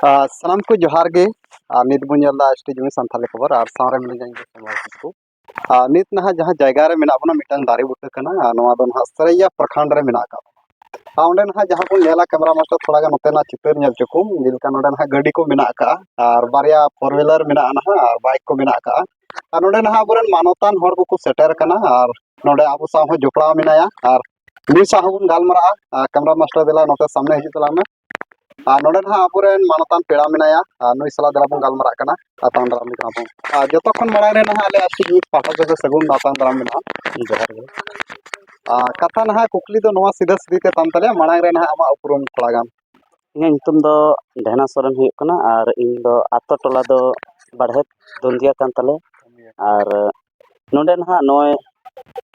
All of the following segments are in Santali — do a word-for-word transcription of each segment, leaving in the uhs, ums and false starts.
ᱟᱨ ᱥᱟᱱᱟᱢ ᱠᱚ ᱡᱚᱦᱟᱨ ᱜᱮ᱾ ᱟᱨ ᱱᱤᱛ ᱵᱚᱱ ᱧᱮᱞ ᱮᱫᱟ ᱮᱥ ᱴᱤ ᱡᱩᱢᱤ ᱥᱟᱱᱛᱟᱲᱤ ᱠᱷᱚᱵᱚᱨ, ᱟᱨ ᱥᱟᱶᱨᱮ ᱢᱤᱱᱟᱹᱧᱟ ᱤᱧ ᱫᱚ ᱥᱳᱢᱨᱟᱴ ᱠᱤᱥᱠᱩ᱾ ᱟᱨ ᱱᱤᱛ ᱱᱟᱦᱟᱜ ᱡᱟᱦᱟᱸ ᱡᱟᱭᱜᱟ ᱨᱮ ᱢᱮᱱᱟᱜ ᱵᱚᱱᱟ, ᱢᱤᱫᱴᱟᱝ ᱫᱟᱨᱮ ᱵᱩᱴᱟᱹ ᱠᱟᱱᱟ, ᱟᱨ ᱱᱚᱣᱟ ᱫᱚ ᱱᱟᱦᱟᱜ ᱥᱟᱹᱨᱟᱹᱭᱟ ᱯᱨᱚᱠᱷᱚᱸᱰ ᱨᱮ ᱢᱮᱱᱟᱜ ᱟᱠᱟᱫ ᱵᱚᱱᱟ᱾ ᱟᱨ ᱚᱸᱰᱮ ᱱᱟᱦᱟᱜ ᱡᱟᱦᱟᱸ ᱵᱚᱱ ᱧᱮᱞᱟ, ᱠᱮᱢᱮᱨᱟ ᱢᱟᱥᱴᱟᱨ ᱛᱷᱚᱲᱟ ᱜᱟᱱ ᱱᱚᱛᱮᱱᱟᱜ ᱪᱤᱛᱟᱹᱨ ᱧᱮᱞ ᱦᱚᱪᱚ ᱠᱚᱢ, ᱡᱮᱞᱮᱠᱟ ᱱᱚᱰᱮ ᱱᱟᱦᱟᱜ ᱜᱟᱹᱰᱤ ᱠᱚ ᱢᱮᱱᱟᱜ ᱟᱠᱟᱫᱼᱟ, ᱟᱨ ᱵᱟᱨᱭᱟ ᱯᱷᱳᱨ ᱦᱩᱭᱞᱟᱨ ᱢᱮᱱᱟᱜᱼᱟ ᱱᱟᱦᱟᱜ, ᱟᱨ ᱵᱟᱭᱤᱠ ᱠᱚ ᱢᱮᱱᱟᱜ ᱟᱠᱟᱫᱼᱟ᱾ ᱟᱨ ᱱᱚᱰᱮ ᱱᱟᱦᱟᱜ ᱟᱵᱚᱨᱮᱱ ᱢᱟᱱᱚᱛᱟᱱ ᱦᱚᱲ ᱠᱚᱠᱚ ᱥᱮᱴᱮᱨ ᱟᱠᱟᱱᱟ, ᱟᱨ ᱱᱚᱰᱮ ᱟᱵᱚ ᱥᱟᱶ ᱦᱚᱸ ᱡᱚᱯᱲᱟᱣ ᱢᱮᱱᱟᱭᱟ, ᱟᱨ ᱱᱩᱭ ᱥᱟᱶ ᱦᱚᱸᱵᱚᱱ ᱜᱟᱞᱢᱟᱨᱟᱜᱼᱟ᱾ ᱟᱨ ᱠᱮᱢᱮᱨᱟ ᱢᱟᱥᱴᱟᱨ, ᱫᱮᱞᱟ ᱱᱚᱛᱮ ᱥᱟᱢᱱᱮ ᱦᱤᱡᱩᱜ ᱛᱟᱞᱟᱝ ᱢᱮ᱾ ᱟᱨ ᱱᱚᱰᱮ ᱱᱟᱦᱟᱜ ᱟᱵᱚᱨᱮᱱ ᱢᱟᱱᱚᱛᱟᱱ ᱯᱮᱲᱟ ᱢᱮᱱᱟᱭᱟ, ᱟᱨ ᱱᱩᱭ ᱥᱟᱞᱟᱜ ᱫᱮᱞᱟ ᱵᱚᱱ ᱜᱟᱞᱢᱟᱨᱟᱜ ᱠᱟᱱᱟ, ᱟᱛᱟᱝ ᱫᱟᱨᱟᱢ ᱠᱟᱱᱟ ᱵᱚᱱ᱾ ᱟᱨ ᱡᱚᱛᱚ ᱠᱷᱚᱱ ᱢᱟᱲᱟᱝ ᱨᱮ ᱱᱟᱦᱟᱜ ᱟᱞᱮ ᱟᱹᱛᱩ ᱡᱩᱢᱤᱫ ᱯᱟᱦᱴᱟ ᱥᱮᱫ ᱥᱟᱹᱜᱩᱱ ᱟᱛᱟᱝ ᱫᱟᱨᱟᱢ ᱢᱮᱱᱟᱜᱼᱟ᱾ ᱡᱚᱦᱟᱨ ᱜᱮ᱾ ᱟᱨ ᱠᱟᱛᱷᱟ ᱱᱟᱦᱟᱜ ᱠᱩᱠᱞᱤ ᱫᱚ ᱱᱚᱣᱟ ᱥᱤᱫᱷᱟᱹ ᱥᱤᱫᱷᱤ ᱛᱮ ᱛᱟᱢ ᱛᱟᱞᱮᱭᱟ, ᱢᱟᱲᱟᱝ ᱨᱮ ᱱᱟᱦᱟᱜ ᱟᱢᱟᱜ ᱩᱯᱨᱩᱢ ᱛᱷᱚᱲᱟ ᱜᱟᱱ᱾ ᱤᱧᱟᱹᱜ ᱧᱩᱛᱩᱢ ᱫᱚ ᱰᱷᱮᱱᱟ ᱥᱚᱨᱮᱱ ᱦᱩᱭᱩᱜ ᱠᱟᱱᱟ, ᱟᱨ ᱤᱧ ᱫᱚ ᱟᱛᱳ ᱴᱚᱞᱟ ᱫᱚ ᱵᱟᱲᱦᱮᱛ ᱫᱩᱱᱫᱤᱭᱟ ᱠᱟᱱ ᱛᱟᱞᱮᱭᱟ᱾ ᱟᱨ ᱱᱚᱰᱮ ᱱᱟᱦᱟᱜ ᱱᱚᱜᱼᱚᱭ,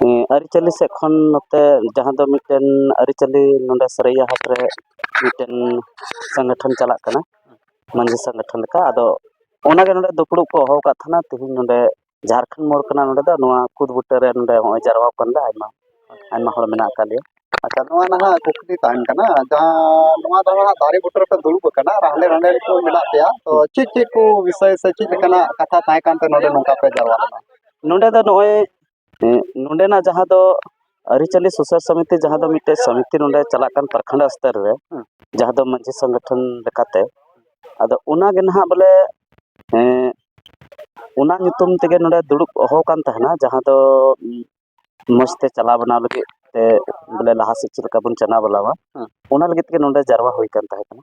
ᱮᱸ, ᱟᱹᱨᱤᱪᱟᱹᱞᱤ ᱥᱮᱫ ᱠᱷᱚᱱ ᱱᱚᱛᱮ ᱡᱟᱦᱟᱸ ᱫᱚ ᱢᱤᱫᱴᱮᱱ ᱟᱹᱨᱤᱪᱟᱹᱞᱤ ᱱᱚᱰᱮ ᱥᱟᱹᱨᱟᱹᱭᱟ ᱦᱟᱴ ᱨᱮ ᱢᱤᱫᱴᱮᱱ ᱥᱚᱝᱜᱚᱴᱷᱚᱱ ᱪᱟᱞᱟᱜ ᱠᱟᱱᱟ, ᱢᱟᱹᱡᱷᱤ ᱥᱚᱝᱜᱚᱴᱷᱚᱱ ᱞᱮᱠᱟ᱾ ᱟᱫᱚ ᱚᱱᱟᱜᱮ ᱱᱚᱰᱮ ᱫᱩᱯᱲᱩᱵ ᱠᱚ ᱦᱚᱦᱚ ᱟᱠᱟᱫ ᱛᱟᱦᱮᱱᱟ᱾ ᱛᱮᱦᱮᱧ ᱱᱚᱰᱮ ᱡᱷᱟᱲᱠᱷᱚᱸᱰ ᱢᱳᱲ ᱠᱟᱱᱟ, ᱱᱚᱰᱮ ᱫᱚ ᱱᱚᱣᱟ ᱠᱩᱫ ᱵᱩᱴᱟᱹ ᱨᱮ ᱱᱚᱰᱮ ᱦᱚᱸᱜᱼᱚᱭ ᱡᱟᱨᱣᱟ ᱟᱠᱟᱱ ᱞᱮ ᱟᱭᱢᱟ, ᱟᱭᱢᱟ ᱦᱚᱲ ᱢᱮᱱᱟᱜ ᱟᱠᱟᱫ ᱞᱮᱭᱟ᱾ ᱟᱪᱪᱷᱟ, ᱱᱚᱣᱟ ᱱᱟᱦᱟᱜ ᱠᱩᱠᱞᱤ ᱛᱟᱦᱮᱱ ᱠᱟᱱᱟ, ᱡᱟᱦᱟᱸ ᱱᱚᱣᱟ ᱫᱚ ᱱᱟᱦᱟᱜ ᱫᱟᱨᱮ ᱵᱩᱴᱟᱹ ᱨᱮᱯᱮ ᱫᱩᱲᱩᱵ ᱟᱠᱟᱱᱟ ᱟᱨ ᱦᱟᱸᱰᱮ ᱱᱟᱸᱰᱮ ᱠᱚ ᱢᱮᱱᱟᱜ ᱯᱮᱭᱟ, ᱛᱚ ᱪᱮᱫ ᱪᱮᱫ ᱠᱚ ᱵᱤᱥᱚᱭ ᱥᱮ ᱪᱮᱫ ᱞᱮᱠᱟᱱᱟᱜ ᱠᱟᱛᱷᱟ ᱛᱟᱦᱮᱸ ᱠᱟᱱᱛᱮ ᱱᱚᱰᱮ ᱱᱚᱝᱠᱟ ᱯᱮ ᱡᱟᱨᱣᱟ ᱞᱮᱱᱟ? ᱱᱚᱰᱮ ᱫᱚ ᱱᱚᱜᱼᱚᱭ, ᱮᱸ, ᱱᱚᱰᱮᱱᱟᱜ ᱡᱟᱦᱟᱸ ᱫᱚ ᱟᱹᱨᱤᱪᱟᱹᱞᱤ ᱥᱩᱥᱟᱹᱨ ᱥᱚᱢᱤᱛᱤ, ᱡᱟᱦᱟᱸ ᱫᱚ ᱢᱤᱫᱴᱮᱡ ᱥᱚᱢᱤᱛᱤ ᱱᱚᱰᱮ ᱪᱟᱞᱟᱜ ᱠᱟᱱ ᱯᱨᱚᱠᱷᱚᱸᱰ ᱥᱛᱚᱨ ᱨᱮ, ᱦᱮᱸ᱾ ᱡᱟᱦᱟᱸ ᱫᱚ ᱢᱟᱹᱡᱷᱤ ᱥᱚᱝᱜᱚᱴᱷᱚᱱ ᱞᱮᱠᱟᱛᱮ, ᱟᱫᱚ ᱚᱱᱟᱜᱮ ᱱᱟᱦᱟᱜ ᱵᱚᱞᱮ, ᱮᱸ, ᱚᱱᱟ ᱧᱩᱛᱩᱢ ᱛᱮᱜᱮ ᱱᱚᱰᱮ ᱫᱩᱲᱩᱵ ᱦᱚᱦᱚ ᱠᱟᱱ ᱛᱟᱦᱮᱱᱟ, ᱡᱟᱦᱟᱸ ᱫᱚ, ᱩᱸ, ᱢᱚᱡᱽ ᱛᱮ ᱪᱟᱞᱟᱣ ᱵᱟᱱᱟᱣ ᱞᱟᱹᱜᱤᱫ ᱛᱮ, ᱵᱚᱞᱮ ᱞᱟᱦᱟ ᱥᱮᱫ ᱪᱮᱫ ᱞᱮᱠᱟ ᱵᱚᱱ ᱪᱟᱞᱟᱣ ᱵᱟᱱᱟᱣᱟ, ᱦᱮᱸ᱾ ᱚᱱᱟ ᱞᱟᱹᱜᱤᱫ ᱛᱮᱜᱮ ᱱᱚᱰᱮ ᱡᱟᱨᱣᱟ ᱦᱩᱭ ᱠᱟᱱ ᱛᱟᱦᱮᱸ ᱠᱟᱱᱟ᱾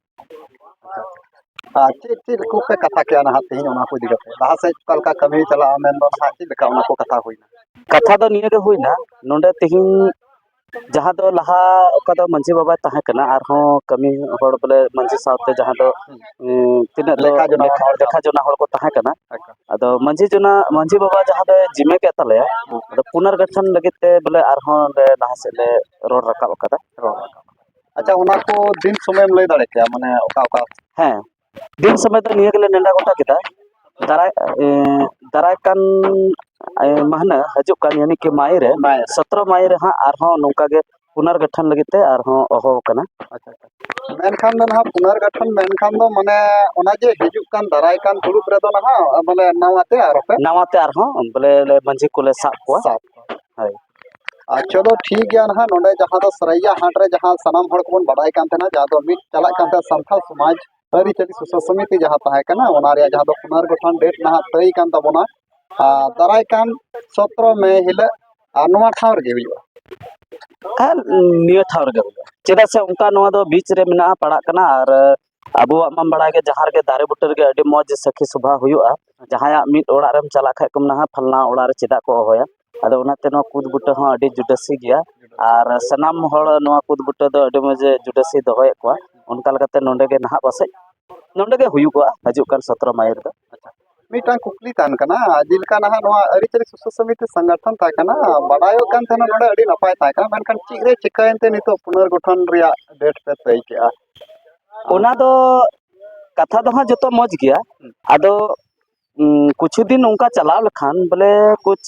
ᱟᱨ ᱪᱮᱫ ᱪᱮᱫ ᱠᱚᱯᱮ ᱠᱟᱛᱷᱟ ᱠᱮᱜᱼᱟ ᱱᱟᱦᱟᱜ ᱛᱮᱦᱮᱧ ᱚᱱᱟ ᱠᱚ ᱤᱫᱤ ᱠᱟᱛᱮ? ᱞᱟᱦᱟ ᱥᱮᱫ ᱚᱠᱟ ᱞᱮᱠᱟ ᱠᱟᱹᱢᱤ ᱪᱟᱞᱟᱜᱼᱟ ᱢᱮᱱᱫᱚ ᱱᱟᱦᱟᱜ ᱪᱮᱫ ᱞᱮᱠᱟ ᱚᱱᱟ ᱠᱚ ᱠᱟᱛᱷᱟ ᱦᱩᱭᱱᱟ? ᱠᱟᱛᱷᱟ ᱫᱚ ᱱᱤᱭᱟᱹ ᱜᱮ ᱦᱩᱭᱱᱟ, ᱱᱚᱰᱮ ᱛᱮᱦᱮᱧ ᱡᱟᱦᱟᱸ ᱫᱚ ᱞᱟᱦᱟ ᱚᱠᱟ ᱫᱚ ᱢᱟᱹᱡᱷᱤ ᱵᱟᱵᱟᱭ ᱛᱟᱦᱮᱸ ᱠᱟᱱᱟ, ᱟᱨᱦᱚᱸ ᱠᱟᱹᱢᱤ ᱦᱚᱲ ᱵᱚᱞᱮ ᱢᱟᱹᱡᱷᱤ ᱥᱟᱶᱛᱮ ᱡᱟᱦᱟᱸ ᱫᱚ, ᱦᱩᱸ᱾ ᱩᱸ, ᱛᱤᱱᱟᱹᱜ ᱫᱚ ᱞᱮᱠᱷᱟ ᱡᱚᱱᱟ ᱞᱮᱠᱷᱟ, ᱦᱚᱲ ᱞᱮᱠᱷᱟ ᱡᱚᱱᱟ ᱦᱚᱲ ᱠᱚ ᱛᱟᱦᱮᱸ ᱠᱟᱱᱟ᱾ ᱟᱪᱪᱷᱟ᱾ ᱟᱫᱚ ᱢᱟᱹᱡᱷᱤ ᱡᱚᱱᱟ, ᱢᱟᱹᱡᱷᱤ ᱵᱟᱵᱟ ᱡᱟᱦᱟᱸ ᱫᱚᱭ ᱡᱤᱢᱟᱹ ᱠᱮᱫ ᱛᱟᱞᱮᱭᱟ, ᱦᱩᱸ᱾ ᱟᱫᱚ ᱯᱩᱱᱚᱨᱜᱚᱴᱷᱚᱱ ᱞᱟᱹᱜᱤᱫ ᱛᱮ ᱵᱚᱞᱮ ᱟᱨᱦᱚᱸ ᱚᱸᱰᱮ ᱞᱟᱦᱟ ᱥᱮᱫ ᱞᱮ ᱨᱚᱲ ᱨᱟᱠᱟᱵ ᱟᱠᱟᱫᱟ᱾ ᱨᱚᱲ ᱨᱟᱠᱟᱵ᱾ ᱟᱪᱪᱷᱟ, ᱚᱱᱟ ᱠᱚ ᱫᱤᱱ ᱥᱚᱢᱚᱭᱮᱢ ᱞᱟᱹᱭ ᱫᱟᱲᱮ ᱠᱮᱭᱟ, ᱢᱟᱱᱮ ᱚᱠᱟ ᱚᱠᱟ? ᱦᱮᱸ, ᱫᱤᱱ ᱥᱚᱢᱚᱭ ᱫᱚ ᱱᱤᱭᱟᱹ ᱜᱮᱞᱮ ᱱᱮᱰᱟ ᱜᱚᱴᱟ ᱠᱮᱫᱟ, ᱫᱟᱨᱟᱭ, ᱮ, ᱫᱟᱨᱟᱭ ᱠᱟᱱ, ᱮ, ᱢᱟᱹᱦᱱᱟᱹ ᱦᱤᱡᱩᱜ ᱠᱟᱱ, ᱭᱟᱱᱤ ᱠᱤ ᱢᱟᱭ ᱨᱮ, ᱢᱟᱭ ᱨᱮ᱾ ᱥᱚᱛᱨᱚ ᱢᱟᱭ ᱨᱮ ᱦᱟᱸᱜ ᱟᱨᱦᱚᱸ ᱱᱚᱝᱠᱟ ᱜᱮ ᱯᱩᱱᱟᱨᱜᱚᱴᱷᱚᱱ ᱞᱟᱹᱜᱤᱫ ᱛᱮ ᱟᱨᱦᱚᱸ ᱦᱚᱦᱚ ᱟᱠᱟᱱᱟ᱾ ᱟᱪᱪᱷᱟ, ᱟᱪᱪᱷᱟ᱾ ᱢᱮᱱᱠᱷᱟᱱ ᱫᱚ ᱱᱟᱦᱟᱜ ᱯᱩᱱᱟᱨᱜᱚᱴᱷᱚᱱ ᱢᱮᱱᱠᱷᱟᱱ ᱫᱚ ᱢᱟᱱᱮ ᱚᱱᱟ ᱡᱮ ᱦᱤᱡᱩᱜ ᱠᱟᱱ ᱫᱟᱨᱟᱭ ᱠᱟᱱ ᱫᱩᱲᱩᱵ ᱨᱮᱫᱚ ᱱᱟᱦᱟᱜ ᱢᱟᱱᱮ ᱱᱟᱣᱟ ᱛᱮ ᱟᱨᱚ ᱯᱮ ᱱᱟᱣᱟ ᱛᱮ ᱟᱨᱦᱚᱸ ᱵᱚᱞᱮ ᱞᱮ ᱢᱟᱹᱡᱷᱤ ᱠᱚᱞᱮ ᱥᱟᱵ ᱠᱚᱣᱟ᱾ ᱥᱟᱵ ᱠᱚᱣᱟ᱾ ᱦᱳᱭ᱾ ᱟᱪᱪᱷᱟ, ᱫᱚ ᱴᱷᱤᱠ ᱜᱮᱭᱟ ᱱᱟᱦᱟᱜ᱾ ᱱᱚᱰᱮ ᱡᱟᱦᱟᱸ ᱫᱚ ᱥᱟᱹᱨᱟᱹᱭᱟ ᱦᱟᱴ ᱨᱮ ᱡᱟᱦᱟᱸ ᱥᱟᱱᱟᱢ ᱦᱚᱲ ᱠᱚᱵᱚᱱ ᱵᱟᱰᱟᱭ ᱠᱟᱱ ᱛᱟᱦᱮᱱᱟ, ᱡᱟᱦᱟᱸ ᱫᱚ ᱢᱤᱫ ᱪᱟᱞᱟᱜ ᱠᱟᱱ ᱛᱟᱦᱮᱸ ᱥᱟᱱᱛᱟᱲ ᱥᱚᱢᱟᱡᱽ ᱟᱹᱨᱤᱪᱟᱹᱞᱤ ᱥᱩᱥᱟᱹᱨ ᱥᱚᱢᱤᱛᱤ ᱡᱟᱦᱟᱸ ᱛᱟᱦᱮᱸ ᱠᱟᱱᱟ, ᱚᱱᱟ ᱨᱮᱭᱟᱜ ᱡᱟᱦᱟᱸ ᱫᱚ ᱯᱩᱱᱟᱨᱜᱚᱴᱷᱚᱱ ᱰᱮᱴ ᱱᱟᱦᱟᱜ ᱛᱟᱹᱭ ᱠᱟᱱ ᱛᱟᱵᱚᱱᱟ᱾ ᱟᱨ ᱫᱟᱨᱟᱭ ᱠᱟᱱ ᱥᱚᱛᱨᱚ ᱢᱮ ᱦᱤᱞᱳᱜ ᱟᱨ ᱱᱚᱣᱟ ᱴᱷᱟᱶ ᱨᱮᱜᱮ ᱦᱩᱭᱩᱜᱼᱟ᱾ ᱦᱮᱸ, ᱱᱤᱭᱟᱹ ᱴᱷᱟᱶ ᱨᱮᱜᱮ ᱦᱩᱭᱩᱜᱼᱟ᱾ ᱪᱮᱫᱟᱜ ᱥᱮ ᱚᱱᱠᱟ ᱱᱚᱣᱟ ᱫᱚ ᱵᱤᱪ ᱨᱮ ᱢᱮᱱᱟᱜᱼᱟ, ᱯᱟᱲᱟᱜ ᱠᱟᱱᱟ᱾ ᱟᱨ ᱟᱵᱚᱣᱟᱜ ᱢᱟᱢ ᱵᱟᱲᱟᱭ ᱜᱮ, ᱡᱟᱦᱟᱸ ᱨᱮᱜᱮ ᱫᱟᱨᱮ ᱵᱩᱴᱟᱹ ᱨᱮᱜᱮ ᱟᱹᱰᱤ ᱢᱚᱡᱽ ᱥᱟᱹᱠᱷᱤ ᱥᱚᱵᱷᱟ ᱦᱩᱭᱩᱜᱼᱟ᱾ ᱡᱟᱦᱟᱸᱭᱟᱜ ᱢᱤᱫ ᱚᱲᱟᱜ ᱨᱮᱢ ᱪᱟᱞᱟᱜ ᱠᱷᱟᱡ ᱠᱚ ᱢᱮᱱᱟ, "ᱦᱮᱸ, ᱯᱷᱟᱞᱱᱟ ᱚᱲᱟᱜ ᱨᱮ ᱪᱮᱫᱟᱜ ᱠᱚ ᱦᱚᱦᱚᱭᱟ?" ᱟᱫᱚ ᱚᱱᱟᱛᱮ ᱱᱚᱣᱟ ᱠᱩᱫ ᱵᱩᱴᱟᱹ ᱦᱚᱸ ᱟᱹᱰᱤ ᱡᱩᱰᱟᱹᱥᱤ ᱜᱮᱭᱟ᱾ ᱟᱨ ᱥᱟᱱᱟᱢ ᱦᱚᱲ ᱱᱚᱣᱟ ᱠᱩᱫ ᱵᱩᱴᱟᱹ ᱫᱚ ᱟᱹᱰᱤ ᱢᱚᱡᱽ ᱡᱩᱰᱟᱹᱥᱤ ᱫᱚᱦᱚᱭᱮᱫ ᱠᱚᱣᱟ᱾ ᱚᱱᱠᱟ ᱞᱮᱠᱟᱛᱮ ᱱᱚᱰᱮ ᱜᱮ ᱱᱟᱦᱟᱜ ᱯᱟᱥᱮᱡ ᱱᱚᱰᱮ ᱜᱮ ᱦᱩᱭᱩᱜᱚᱜᱼᱟ ᱦᱤᱡᱩᱜ ᱠᱟᱱ ᱥᱚᱛᱨᱚ ᱢᱟᱹᱦᱤᱛ ᱫᱚ᱾ ᱢᱤᱫᱴᱟᱝ ᱠᱩᱠᱞᱤ ᱛᱟᱦᱮᱱ ᱠᱟᱱᱟ, ᱡᱮᱞᱮᱠᱟ ᱱᱟᱦᱟᱜ ᱱᱚᱣᱟ ᱟᱹᱨᱤᱪᱟᱹᱞᱤ ᱥᱩᱥᱟᱹᱨ ᱥᱚᱢᱤᱛᱤ ᱥᱚᱝᱜᱚᱴᱷᱚᱱ ᱛᱟᱦᱮᱸ ᱠᱟᱱᱟ, ᱵᱟᱰᱟᱭᱚᱜ ᱠᱟᱱ ᱛᱟᱦᱮᱱᱟ ᱱᱚᱰᱮ ᱟᱹᱰᱤ ᱱᱟᱯᱟᱭ ᱛᱟᱦᱮᱸ ᱠᱟᱱᱟ, ᱢᱮᱱᱠᱷᱟᱱ ᱪᱮᱫ ᱨᱮ ᱪᱤᱠᱟᱹᱭᱮᱱ ᱛᱮ ᱱᱤᱛᱚᱜ ᱯᱩᱱᱚᱨᱜᱚᱴᱷᱚᱱ ᱨᱮᱭᱟᱜ ᱰᱮᱴ ᱯᱮ ᱛᱟᱹᱭ ᱠᱮᱜᱼᱟ? ᱚᱱᱟ ᱫᱚ ᱠᱟᱛᱷᱟ ᱫᱚ ᱦᱟᱸᱜ ᱡᱚᱛᱚ ᱢᱚᱡᱽ ᱜᱮᱭᱟ᱾ ᱦᱩᱸ᱾ ᱟᱫᱚ, ᱩᱸ, ᱠᱤᱪᱷᱩ ᱫᱤᱱ ᱚᱱᱠᱟ ᱪᱟᱞᱟᱣ ᱞᱮᱠᱷᱟᱱ ᱵᱚᱞᱮ ᱠᱩᱪ,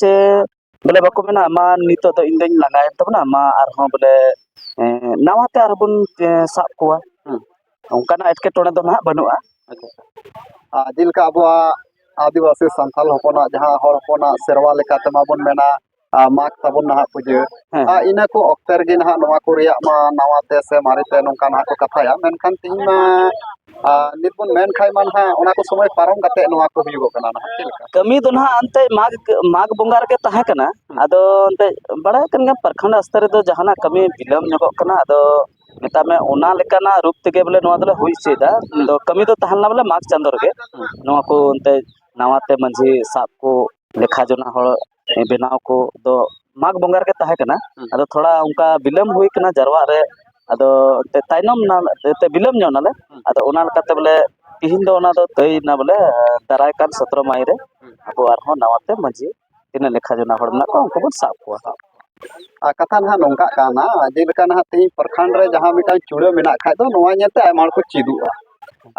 ᱵᱚᱞᱮ ᱵᱟᱠᱚ ᱢᱮᱱᱟ, "ᱢᱟ ᱱᱤᱛᱚᱜ ᱫᱚ ᱤᱧ ᱫᱚᱧ ᱞᱟᱸᱜᱟᱭᱮᱱ ᱛᱟᱵᱚᱱᱟ, ᱢᱟ ᱟᱨᱦᱚᱸ ᱵᱚᱞᱮ, ᱮᱸ, ᱱᱟᱣᱟ ᱛᱮ ᱟᱨᱦᱚᱸ ᱵᱚᱱ, ᱮᱸ, ᱥᱟᱵ ᱠᱚᱣᱟ᱾" ᱦᱩᱸ᱾ ᱚᱱᱠᱟᱱᱟᱜ ᱮᱴᱠᱮᱴᱚᱬᱮ ᱫᱚ ᱱᱟᱦᱟᱜ ᱵᱟᱹᱱᱩᱜᱼᱟ᱾ ᱟᱪᱪᱷᱟ, ᱟᱪᱪᱷᱟ᱾ ᱟᱨ ᱡᱮᱞᱮᱠᱟ ᱟᱵᱚᱣᱟᱜ ᱟᱹᱫᱤᱵᱟᱹᱥᱤ ᱥᱟᱱᱛᱟᱲ ᱦᱚᱯᱚᱱᱟᱜ ᱡᱟᱦᱟᱸ ᱦᱚᱲ ᱦᱚᱯᱚᱱᱟᱜ ᱥᱮᱨᱣᱟ ᱞᱮᱠᱟᱛᱮ ᱢᱟᱵᱚᱱ ᱢᱮᱱᱟ, ᱟᱨ ᱢᱟᱜᱽ ᱛᱟᱵᱚᱱ ᱱᱟᱦᱟᱜ ᱯᱩᱡᱟᱹ᱾ ᱦᱮᱸ, ᱟᱨ ᱦᱮᱸ᱾ ᱤᱱᱟᱹ ᱠᱚ ᱚᱠᱛᱮ ᱨᱮᱜᱮ ᱱᱟᱦᱟᱜ ᱱᱚᱣᱟ ᱠᱚ ᱨᱮᱭᱟᱜ ᱢᱟ ᱱᱟᱣᱟ ᱛᱮ ᱥᱮ ᱢᱟᱨᱮ ᱛᱮ ᱱᱚᱝᱠᱟ ᱱᱟᱦᱟᱜ ᱠᱚ ᱠᱟᱛᱷᱟᱭᱟ, ᱢᱮᱱᱠᱷᱟᱱ ᱛᱮᱦᱮᱧ ᱢᱟ, ᱟᱨ ᱱᱤᱛ ᱵᱚᱱ ᱢᱮᱱ ᱠᱷᱟᱡ ᱢᱟ ᱱᱟᱦᱟᱜ ᱚᱱᱟ ᱠᱚ ᱥᱚᱢᱚᱭ ᱯᱟᱨᱚᱢ ᱠᱟᱛᱮ ᱱᱚᱣᱟ ᱠᱚ ᱦᱩᱭᱩᱜᱚᱜ ᱠᱟᱱᱟ ᱱᱟᱦᱟᱜ, ᱪᱮᱫ ᱞᱮᱠᱟ? ᱠᱟᱹᱢᱤ ᱫᱚ ᱱᱟᱦᱟᱜ ᱮᱱᱛᱮ ᱢᱟᱜᱽ, ᱢᱟᱜᱽ ᱵᱚᱸᱜᱟ ᱨᱮᱜᱮ ᱛᱟᱦᱮᱸ ᱠᱟᱱᱟ᱾ ᱦᱩᱸ᱾ ᱟᱫᱚ ᱮᱱᱛᱮ ᱵᱟᱲᱟᱭ ᱠᱟᱱ ᱜᱮᱭᱟᱢ, ᱯᱨᱚᱠᱷᱚᱸᱰ ᱥᱛᱚᱨ ᱨᱮᱫᱚ ᱡᱟᱦᱟᱱᱟᱜ ᱠᱟᱹᱢᱤ ᱵᱤᱞᱚᱢ ᱧᱚᱜᱚᱜ ᱠᱟᱱᱟ᱾ ᱟᱫᱚ ᱢᱮᱛᱟᱜ ᱢᱮ, ᱚᱱᱟ ᱞᱮᱠᱟᱱᱟᱜ ᱨᱩᱯ ᱛᱮᱜᱮ ᱵᱚᱞᱮ ᱱᱚᱣᱟ ᱫᱚᱞᱮ ᱦᱩᱭ ᱦᱚᱪᱚᱭᱮᱫᱟ᱾ ᱦᱩᱸ᱾ ᱟᱫᱚ ᱠᱟᱹᱢᱤ ᱫᱚ ᱛᱟᱦᱮᱸ ᱞᱮᱱᱟ ᱵᱚᱞᱮ ᱢᱟᱜᱽ ᱪᱟᱸᱫᱳ ᱨᱮᱜᱮ᱾ ᱦᱩᱸ᱾ ᱱᱚᱣᱟ ᱠᱚ ᱮᱱᱛᱮ ᱱᱟᱣᱟ ᱛᱮ ᱢᱟᱹᱡᱷᱤ ᱥᱟᱵ ᱠᱚ, ᱞᱮᱠᱷᱟ ᱡᱚᱱᱟ ᱦᱚᱲ ᱵᱮᱱᱟᱣ ᱠᱚ ᱫᱚ ᱢᱟᱜᱽ ᱵᱚᱸᱜᱟ ᱨᱮᱜᱮ ᱛᱟᱦᱮᱸ ᱠᱟᱱᱟ᱾ ᱦᱩᱸ᱾ ᱟᱫᱚ ᱛᱷᱚᱲᱟ ᱚᱱᱠᱟ ᱵᱤᱞᱚᱢ ᱦᱩᱭ ᱠᱟᱱᱟ ᱡᱟᱨᱣᱟᱜ ᱨᱮ, ᱟᱫᱚ ᱮᱱᱛᱮ ᱛᱟᱭᱱᱚᱢ ᱱᱟ-, ᱮᱱᱛᱮ ᱵᱤᱞᱚᱢ ᱧᱚᱜ ᱱᱟᱞᱮ᱾ ᱦᱩᱸ᱾ ᱟᱫᱚ ᱚᱱᱟ ᱞᱮᱠᱟᱛᱮ ᱵᱚᱞᱮ ᱛᱤᱦᱤᱧ ᱫᱚ ᱚᱱᱟ ᱫᱚ ᱛᱟᱹᱭ ᱱᱟ ᱵᱚᱞᱮ, ᱫᱟᱨᱟᱭ ᱠᱟᱱ ᱥᱚᱛᱨᱚ ᱢᱟᱹᱦᱤᱛ ᱨᱮ ᱦᱩᱸ᱾ ᱟᱵᱚ ᱟᱨᱦᱚᱸ ᱱᱟᱣᱟ ᱛᱮ ᱢᱟᱹᱡᱷᱤ ᱛᱤᱱᱟᱹᱜ ᱞᱮᱠᱷᱟ ᱡᱚᱱᱟ ᱦᱚᱲ ᱢᱮᱱᱟᱜ ᱠᱚᱣᱟ, ᱩᱱᱠᱩ ᱵᱚᱱ ᱥᱟᱵ ᱠᱚᱣᱟ᱾ ᱟᱨ ᱠᱟᱛᱷᱟ ᱱᱟᱦᱟᱜ ᱱᱚᱝᱠᱟᱜ ᱠᱟᱱᱟ, ᱡᱮᱞᱮᱠᱟ ᱱᱟᱦᱟᱜ ᱛᱮᱦᱮᱧ ᱯᱨᱚᱠᱷᱚᱸᱰ ᱨᱮ ᱡᱟᱦᱟᱸ ᱢᱤᱫᱴᱟᱝ ᱪᱩᱲᱟᱹ ᱢᱮᱱᱟᱜ ᱠᱷᱟᱡ ᱫᱚ ᱱᱚᱣᱟ ᱧᱮᱞᱛᱮ ᱟᱭᱢᱟ ᱦᱚᱲ ᱠᱚ ᱪᱮᱫᱚᱜᱼᱟ᱾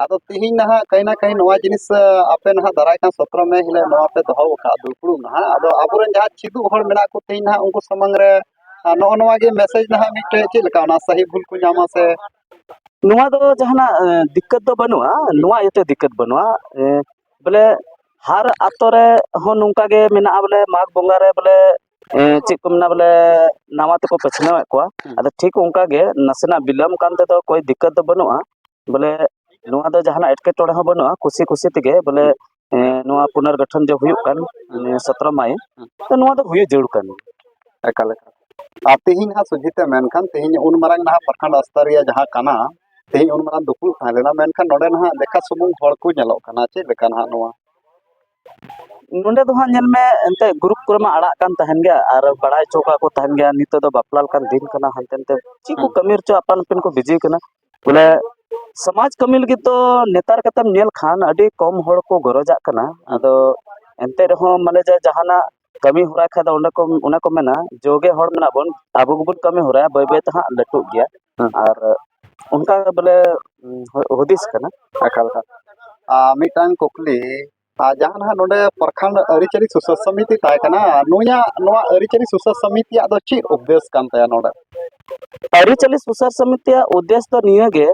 ᱟᱫᱚ ᱛᱮᱦᱮᱧ ᱱᱟᱦᱟᱜ ᱠᱟᱹᱦᱤ ᱱᱟ ᱠᱟᱹᱦᱤ ᱱᱚᱣᱟ ᱡᱤᱱᱤᱥ, ᱟᱯᱮ ᱱᱟᱦᱟᱜ ᱫᱟᱨᱟᱭ ᱠᱟᱱ ᱥᱚᱛᱨᱚ ᱢᱮ ᱦᱤᱞᱳᱜ ᱱᱚᱣᱟ ᱯᱮ ᱫᱚᱦᱚ ᱟᱠᱟᱫ ᱫᱩᱯᱲᱩᱵ ᱱᱟᱦᱟᱜ, ᱟᱫᱚ ᱟᱵᱚᱨᱮᱱ ᱡᱟᱦᱟᱸ ᱪᱮᱫᱚᱜ ᱦᱚᱲ ᱢᱮᱱᱟᱜ ᱠᱚ ᱛᱮᱦᱮᱧ ᱱᱟᱦᱟᱜ ᱩᱱᱠᱩ ᱥᱟᱢᱟᱝ ᱨᱮ, ᱟᱨ ᱱᱚᱜᱼᱚ ᱱᱚᱣᱟ ᱜᱮ ᱢᱮᱥᱮᱡᱽ ᱱᱟᱦᱟᱜ ᱢᱤᱫᱴᱮᱡ ᱪᱮᱫ ᱞᱮᱠᱟ ᱚᱱᱟ ᱥᱟᱹᱦᱤ ᱵᱷᱩᱞ ᱠᱚ ᱧᱟᱢᱟ ᱥᱮ? ᱱᱚᱣᱟ ᱫᱚ ᱡᱟᱦᱟᱱᱟᱜ ᱫᱤᱠᱠᱟᱹᱛ ᱫᱚ ᱵᱟᱹᱱᱩᱜᱼᱟ᱾ ᱱᱚᱣᱟ ᱤᱭᱟᱹᱛᱮ ᱫᱤᱠᱠᱟᱹᱛ ᱵᱟᱹᱱᱩᱜᱼᱟ᱾ ᱵᱚᱞᱮ ᱦᱟᱨ ᱟᱛᱳ ᱨᱮ ᱦᱚᱸ ᱱᱚᱝᱠᱟ ᱜᱮ ᱢᱮᱱᱟᱜᱼᱟ, ᱵᱚᱞᱮ ᱢᱟᱜᱽ ᱵᱚᱸᱜᱟ ᱨᱮ ᱵᱚᱞᱮ ᱪᱮᱫ ᱠᱚ ᱢᱮᱱᱟ, ᱵᱚᱞᱮ ᱱᱟᱣᱟ ᱛᱮᱠᱚ ᱯᱟᱹᱪᱷᱱᱟᱹᱣᱮᱫ ᱠᱚᱣᱟ᱾ ᱟᱫᱚ ᱴᱷᱤᱠ ᱚᱱᱠᱟ ᱜᱮ ᱱᱟᱥᱮᱱᱟᱜ ᱵᱤᱞᱚᱢ ᱠᱟᱱ ᱛᱮᱫᱚ ᱠᱳᱭ ᱫᱤᱠᱠᱟᱛ ᱫᱚ ᱵᱟᱹᱱᱩᱜᱼᱟ᱾ ᱵᱚᱞᱮ ᱱᱚᱣᱟ ᱫᱚ ᱡᱟᱦᱟᱱᱟᱜ ᱮᱴᱠᱮᱴᱚᱬᱮ ᱦᱚᱸ ᱵᱟᱹᱱᱩᱜᱼᱟ, ᱠᱩᱥᱤ ᱠᱩᱥᱤ ᱛᱮᱜᱮ ᱵᱚᱞᱮ ᱱᱚᱣᱟ ᱯᱩᱱᱚᱨᱜᱚᱴᱷᱚᱱ ᱡᱮ ᱦᱩᱭᱩᱜ ᱠᱟᱱ ᱱᱤᱭᱟᱹ ᱥᱚᱛᱨᱚ ᱢᱟᱭ, ᱛᱚ ᱱᱚᱣᱟ ᱫᱚ ᱦᱩᱭᱩᱜ ᱡᱟᱹᱨᱩᱲ ᱠᱟᱱ ᱜᱮᱭᱟ᱾ ᱮᱠᱟᱞ, ᱮᱠᱟᱞ᱾ ᱟᱨ ᱛᱮᱦᱮᱧ ᱦᱟᱸᱜ ᱥᱚᱡᱷᱮ ᱛᱮ ᱢᱮᱱᱠᱷᱟᱱ, ᱛᱮᱦᱮᱧ ᱩᱱ ᱢᱟᱨᱟᱝ ᱱᱟᱦᱟᱜ ᱯᱨᱚᱠᱷᱚᱸᱰ ᱥᱛᱚᱨᱤᱭᱟ ᱡᱟᱦᱟᱸ ᱠᱟᱱᱟ, ᱛᱮᱦᱮᱧ ᱩᱱ ᱢᱟᱨᱟᱝ ᱫᱩᱯᱲᱩᱵ ᱛᱟᱦᱮᱸ ᱞᱮᱱᱟ, ᱢᱮᱱᱠᱷᱟᱱ ᱱᱚᱰᱮ ᱱᱟᱦᱟᱜ ᱞᱮᱠᱷᱟ ᱥᱩᱢᱩᱝ ᱦᱚᱲ ᱠᱚ ᱧᱮᱞᱚᱜ ᱠᱟᱱᱟ᱾ ᱪᱮᱫ ᱞᱮᱠᱟ ᱱᱟᱦᱟᱜ ᱱᱚᱣᱟ? ᱱᱚᱰᱮ ᱫᱚ ᱦᱟᱸᱜ ᱧᱮᱞ ᱢᱮ, ᱮᱱᱛᱮ ᱜᱨᱩᱯ ᱠᱚᱨᱮ ᱢᱟ ᱟᱲᱟᱜ ᱠᱟᱱ ᱛᱟᱦᱮᱱ ᱜᱮᱭᱟ ᱟᱨ ᱵᱟᱲᱟᱭ ᱦᱚᱪᱚ ᱠᱟᱜ ᱠᱚ ᱛᱟᱦᱮᱱ ᱜᱮᱭᱟ, ᱱᱤᱛᱚᱜ ᱫᱚ ᱵᱟᱯᱞᱟ ᱞᱮᱠᱟᱱ ᱫᱤᱱ ᱠᱟᱱᱟ, ᱦᱟᱱᱛᱮ ᱱᱟᱛᱮ ᱪᱮᱫ ᱠᱚ ᱠᱟᱹᱢᱤ ᱨᱮᱪᱚ ᱟᱯᱟᱱ ᱟᱹᱯᱤᱱ ᱠᱚ ᱵᱤᱡᱤ ᱠᱟᱱᱟ᱾ ᱵᱚᱞᱮ ᱥᱚᱢᱟᱡᱽ ᱠᱟᱹᱢᱤ ᱞᱟᱹᱜᱤᱫ ᱫᱚ ᱱᱮᱛᱟᱨ ᱠᱟᱛᱮᱢ ᱧᱮᱞ ᱠᱷᱟᱱ ᱟᱹᱰᱤ ᱠᱚᱢ ᱦᱚᱲ ᱠᱚ ᱜᱚᱨᱚᱡᱟᱜ ᱠᱟᱱᱟ᱾ ᱟᱫᱚ ᱮᱱᱛᱮ ᱨᱮᱦᱚᱸ ᱢᱟᱱᱮ ᱡᱮ ᱡᱟᱦᱟᱱᱟᱜ ᱠᱟᱹᱢᱤ ᱦᱚᱨᱟ ᱠᱷᱟᱡ ᱫᱚ ᱚᱸᱰᱮ ᱠᱚ, ᱚᱱᱮ ᱠᱚ ᱢᱮᱱᱟ, ᱡᱳᱜᱮ ᱦᱚᱲ ᱢᱮᱱᱟᱜ ᱵᱚᱱ, ᱟᱵᱚ ᱜᱮᱵᱚᱱ ᱠᱟᱹᱢᱤ ᱦᱚᱨᱟᱭᱟ, ᱵᱟᱹᱭ ᱵᱟᱹᱭ ᱛᱮ ᱦᱟᱸᱜ ᱞᱟᱹᱴᱩᱜ ᱜᱮᱭᱟ᱾ ᱟᱨ ᱚᱱᱠᱟ ᱵᱚᱞᱮ ᱦᱩᱫᱤᱥ ᱠᱟᱱᱟ᱾ ᱮᱠᱟᱞ, ᱮᱠᱟᱞ᱾ ᱟᱨ ᱢᱤᱫᱴᱟᱝ ᱠᱩᱠᱞᱤ, ᱟᱨ ᱡᱟᱦᱟᱸ ᱱᱟᱦᱟᱜ ᱱᱚᱰᱮ ᱯᱨᱚᱠᱷᱚᱸᱰ ᱟᱹᱨᱤᱪᱟᱹᱞᱤ ᱥᱩᱥᱟᱹᱨ ᱥᱚᱢᱤᱛᱤ ᱛᱟᱦᱮᱸ ᱠᱟᱱᱟ, ᱱᱩᱭᱟᱜ ᱱᱚᱣᱟ ᱟᱹᱨᱤᱪᱟᱹᱞᱤ ᱥᱩᱥᱟᱹᱨ ᱥᱚᱢᱤᱛᱤᱭᱟᱜ ᱫᱚ ᱪᱮᱫ ᱩᱫᱽᱫᱮᱥ ᱠᱟᱱ ᱛᱟᱭᱟ ᱱᱚᱰᱮ? ᱟᱹᱨᱤᱪᱟᱹᱞᱤ ᱥᱩᱥᱟᱹᱨ ᱥᱚᱢᱤᱛᱤᱭᱟᱜ ᱩᱫᱽᱫᱮᱥ ᱫᱚ ᱱᱤᱭᱟᱹ ᱜᱮ,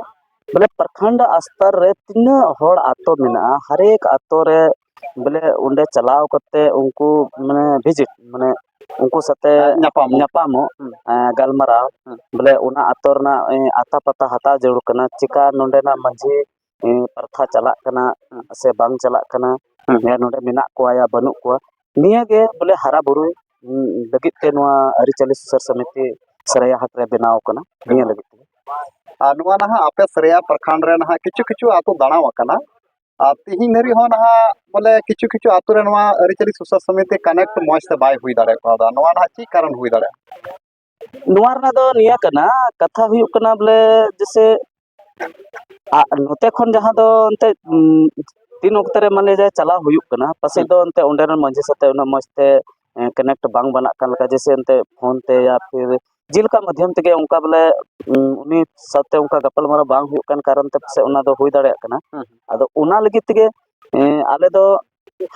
ᱵᱚᱞᱮ ᱯᱨᱚᱠᱷᱚᱸᱰ ᱥᱛᱚᱨ ᱨᱮ ᱛᱤᱱᱟᱹᱜ ᱦᱚᱲ ᱟᱛᱳ ᱢᱮᱱᱟᱜᱼᱟ, ᱦᱟᱨᱮᱠ ᱟᱛᱳ ᱨᱮ ᱵᱚᱞᱮ ᱚᱸᱰᱮ ᱪᱟᱞᱟᱣ ᱠᱟᱛᱮ ᱩᱱᱠᱩ ᱢᱟᱱᱮ ᱵᱷᱤᱡᱤᱴ, ᱢᱟᱱᱮ ᱩᱱᱠᱩ ᱥᱟᱛᱮ ᱧᱟᱯᱟᱢᱚᱜ᱾ ᱧᱟᱯᱟᱢᱚᱜ, ᱦᱩᱸ᱾ ᱮᱸ, ᱜᱟᱞᱢᱟᱨᱟᱣ, ᱦᱩᱸ᱾ ᱵᱚᱞᱮ ᱚᱱᱟ ᱟᱛᱳ ᱨᱮᱱᱟᱜ, ᱮᱸ, ᱟᱛᱟ ᱯᱟᱛᱟ ᱦᱟᱛᱟᱣ ᱡᱟᱹᱨᱩᱲ ᱠᱟᱱᱟ, ᱪᱮᱠᱟ ᱱᱚᱰᱮᱱᱟᱜ ᱢᱟᱹᱡᱷᱤ, ᱮᱸ, ᱯᱨᱟᱨᱛᱷᱟ ᱪᱟᱞᱟᱜ ᱠᱟᱱᱟ ᱦᱩᱸ᱾ ᱥᱮ ᱵᱟᱝ ᱪᱟᱞᱟᱜ ᱠᱟᱱᱟ, ᱦᱩᱸ᱾ ᱦᱮᱸ, ᱱᱚᱰᱮ ᱢᱮᱱᱟᱜ ᱠᱚᱣᱟ ᱭᱟ ᱵᱟᱹᱱᱩᱜ ᱠᱚᱣᱟ, ᱱᱤᱭᱟᱹ ᱜᱮ ᱵᱚᱞᱮ ᱦᱟᱨᱟ ᱵᱩᱨᱩ, ᱩᱸ, ᱞᱟᱹᱜᱤᱫ ᱛᱮ ᱱᱚᱣᱟ ᱟᱹᱨᱤᱪᱟᱹᱞᱤ ᱥᱩᱥᱟᱹᱨ ᱥᱚᱢᱤᱛᱤ ᱥᱟᱹᱨᱟᱹᱭᱟᱦᱟᱴ ᱨᱮ ᱵᱮᱱᱟᱣ ᱠᱟᱱᱟ, ᱱᱤᱭᱟᱹ ᱞᱟᱹᱜᱤᱫ ᱛᱮ᱾ ᱟᱨ ᱱᱚᱣᱟ ᱱᱟᱦᱟᱜ ᱟᱯᱮ ᱥᱟᱹᱨᱟᱹᱭᱟ ᱯᱨᱚᱠᱷᱚᱸᱰ ᱨᱮ ᱱᱟᱦᱟᱜ ᱠᱤᱪᱷᱩ ᱠᱤᱪᱷᱩ ᱟᱛᱳ ᱫᱟᱬᱟᱣ ᱟᱠᱟᱱᱟ, ᱟᱨ ᱛᱤᱦᱤᱧ ᱫᱷᱟᱹᱨᱤᱡ ᱦᱚᱸ ᱱᱟᱦᱟᱜ ᱵᱚᱞᱮ ᱠᱤᱪᱷᱩ ᱠᱤᱪᱷᱩ ᱟᱛᱳ ᱨᱮ ᱱᱚᱣᱟ ᱟᱹᱨᱤᱪᱟᱹᱞᱤ ᱥᱩᱥᱟᱹᱨ ᱥᱚᱢᱤᱛᱤ ᱠᱟᱱᱮᱠᱴ ᱢᱚᱸᱡᱽ ᱛᱮ ᱵᱟᱭ ᱦᱩᱭ ᱫᱟᱲᱮ ᱠᱟᱣᱫᱟ᱾ ᱱᱚᱣᱟ ᱱᱟᱦᱟᱜ ᱪᱮᱫ ᱠᱟᱨᱚᱱ ᱦᱩᱭ ᱫᱟᱲᱮᱭᱟᱜᱼᱟ? ᱱᱚᱣᱟ ᱨᱮᱱᱟᱜ ᱫᱚ ᱱᱤᱭᱟᱹ ᱠᱟᱱᱟ, ᱠᱟᱛᱷᱟ ᱦᱩᱭᱩᱜ ᱠᱟᱱᱟ ᱵᱚᱞᱮ ᱡᱮᱥᱮ, ᱟ, ᱱᱚᱛᱮ ᱠᱷᱚᱱ ᱡᱟᱦᱟᱸ ᱫᱚ ᱮᱱᱛᱮᱫ, ᱩᱢ, ᱛᱤᱱ ᱚᱠᱛᱮ ᱨᱮ ᱢᱟᱱᱮ ᱡᱮ ᱪᱟᱞᱟᱣ ᱦᱩᱭᱩᱜ ᱠᱟᱱᱟ, ᱯᱟᱥᱮᱡ ᱦᱩᱸ᱾ ᱫᱚ ᱮᱱᱛᱮᱫ ᱚᱸᱰᱮ ᱨᱮᱱ ᱢᱟᱺᱡᱷᱤ ᱥᱟᱛᱮ ᱩᱱᱟᱹᱜ ᱢᱚᱸᱡᱽ ᱛᱮ, ᱮ, ᱠᱟᱱᱮᱠᱴ ᱵᱟᱝ ᱵᱟᱱᱟᱜ ᱠᱟᱱ ᱞᱮᱠᱟ, ᱡᱮᱥᱮ ᱮᱱᱛᱮᱫ ᱯᱷᱳᱱ ᱛᱮ ᱭᱟ ᱯᱷᱤᱨ ᱡᱮᱞᱮᱠᱟ ᱢᱟᱫᱽᱫᱷᱚᱢ ᱛᱮᱜᱮ ᱚᱱᱠᱟ ᱵᱚᱞᱮ, ᱩᱢ, ᱩᱱᱤ ᱥᱟᱶᱛᱮ ᱚᱱᱠᱟ ᱜᱟᱯᱟᱞᱢᱟᱨᱟᱣ ᱵᱟᱝ ᱦᱩᱭᱩᱜ ᱠᱟᱱ ᱠᱟᱨᱚᱱ ᱛᱮ ᱯᱟᱥᱮᱡ ᱚᱱᱟ ᱫᱚ ᱦᱩᱭ ᱫᱟᱲᱮᱭᱟᱜ ᱠᱟᱱᱟ᱾ ᱦᱩᱸ᱾ ᱟᱫᱚ ᱚᱱᱟ ᱞᱟᱹᱜᱤᱫ ᱛᱮᱜᱮ, ᱮ, ᱟᱞᱮ ᱫᱚ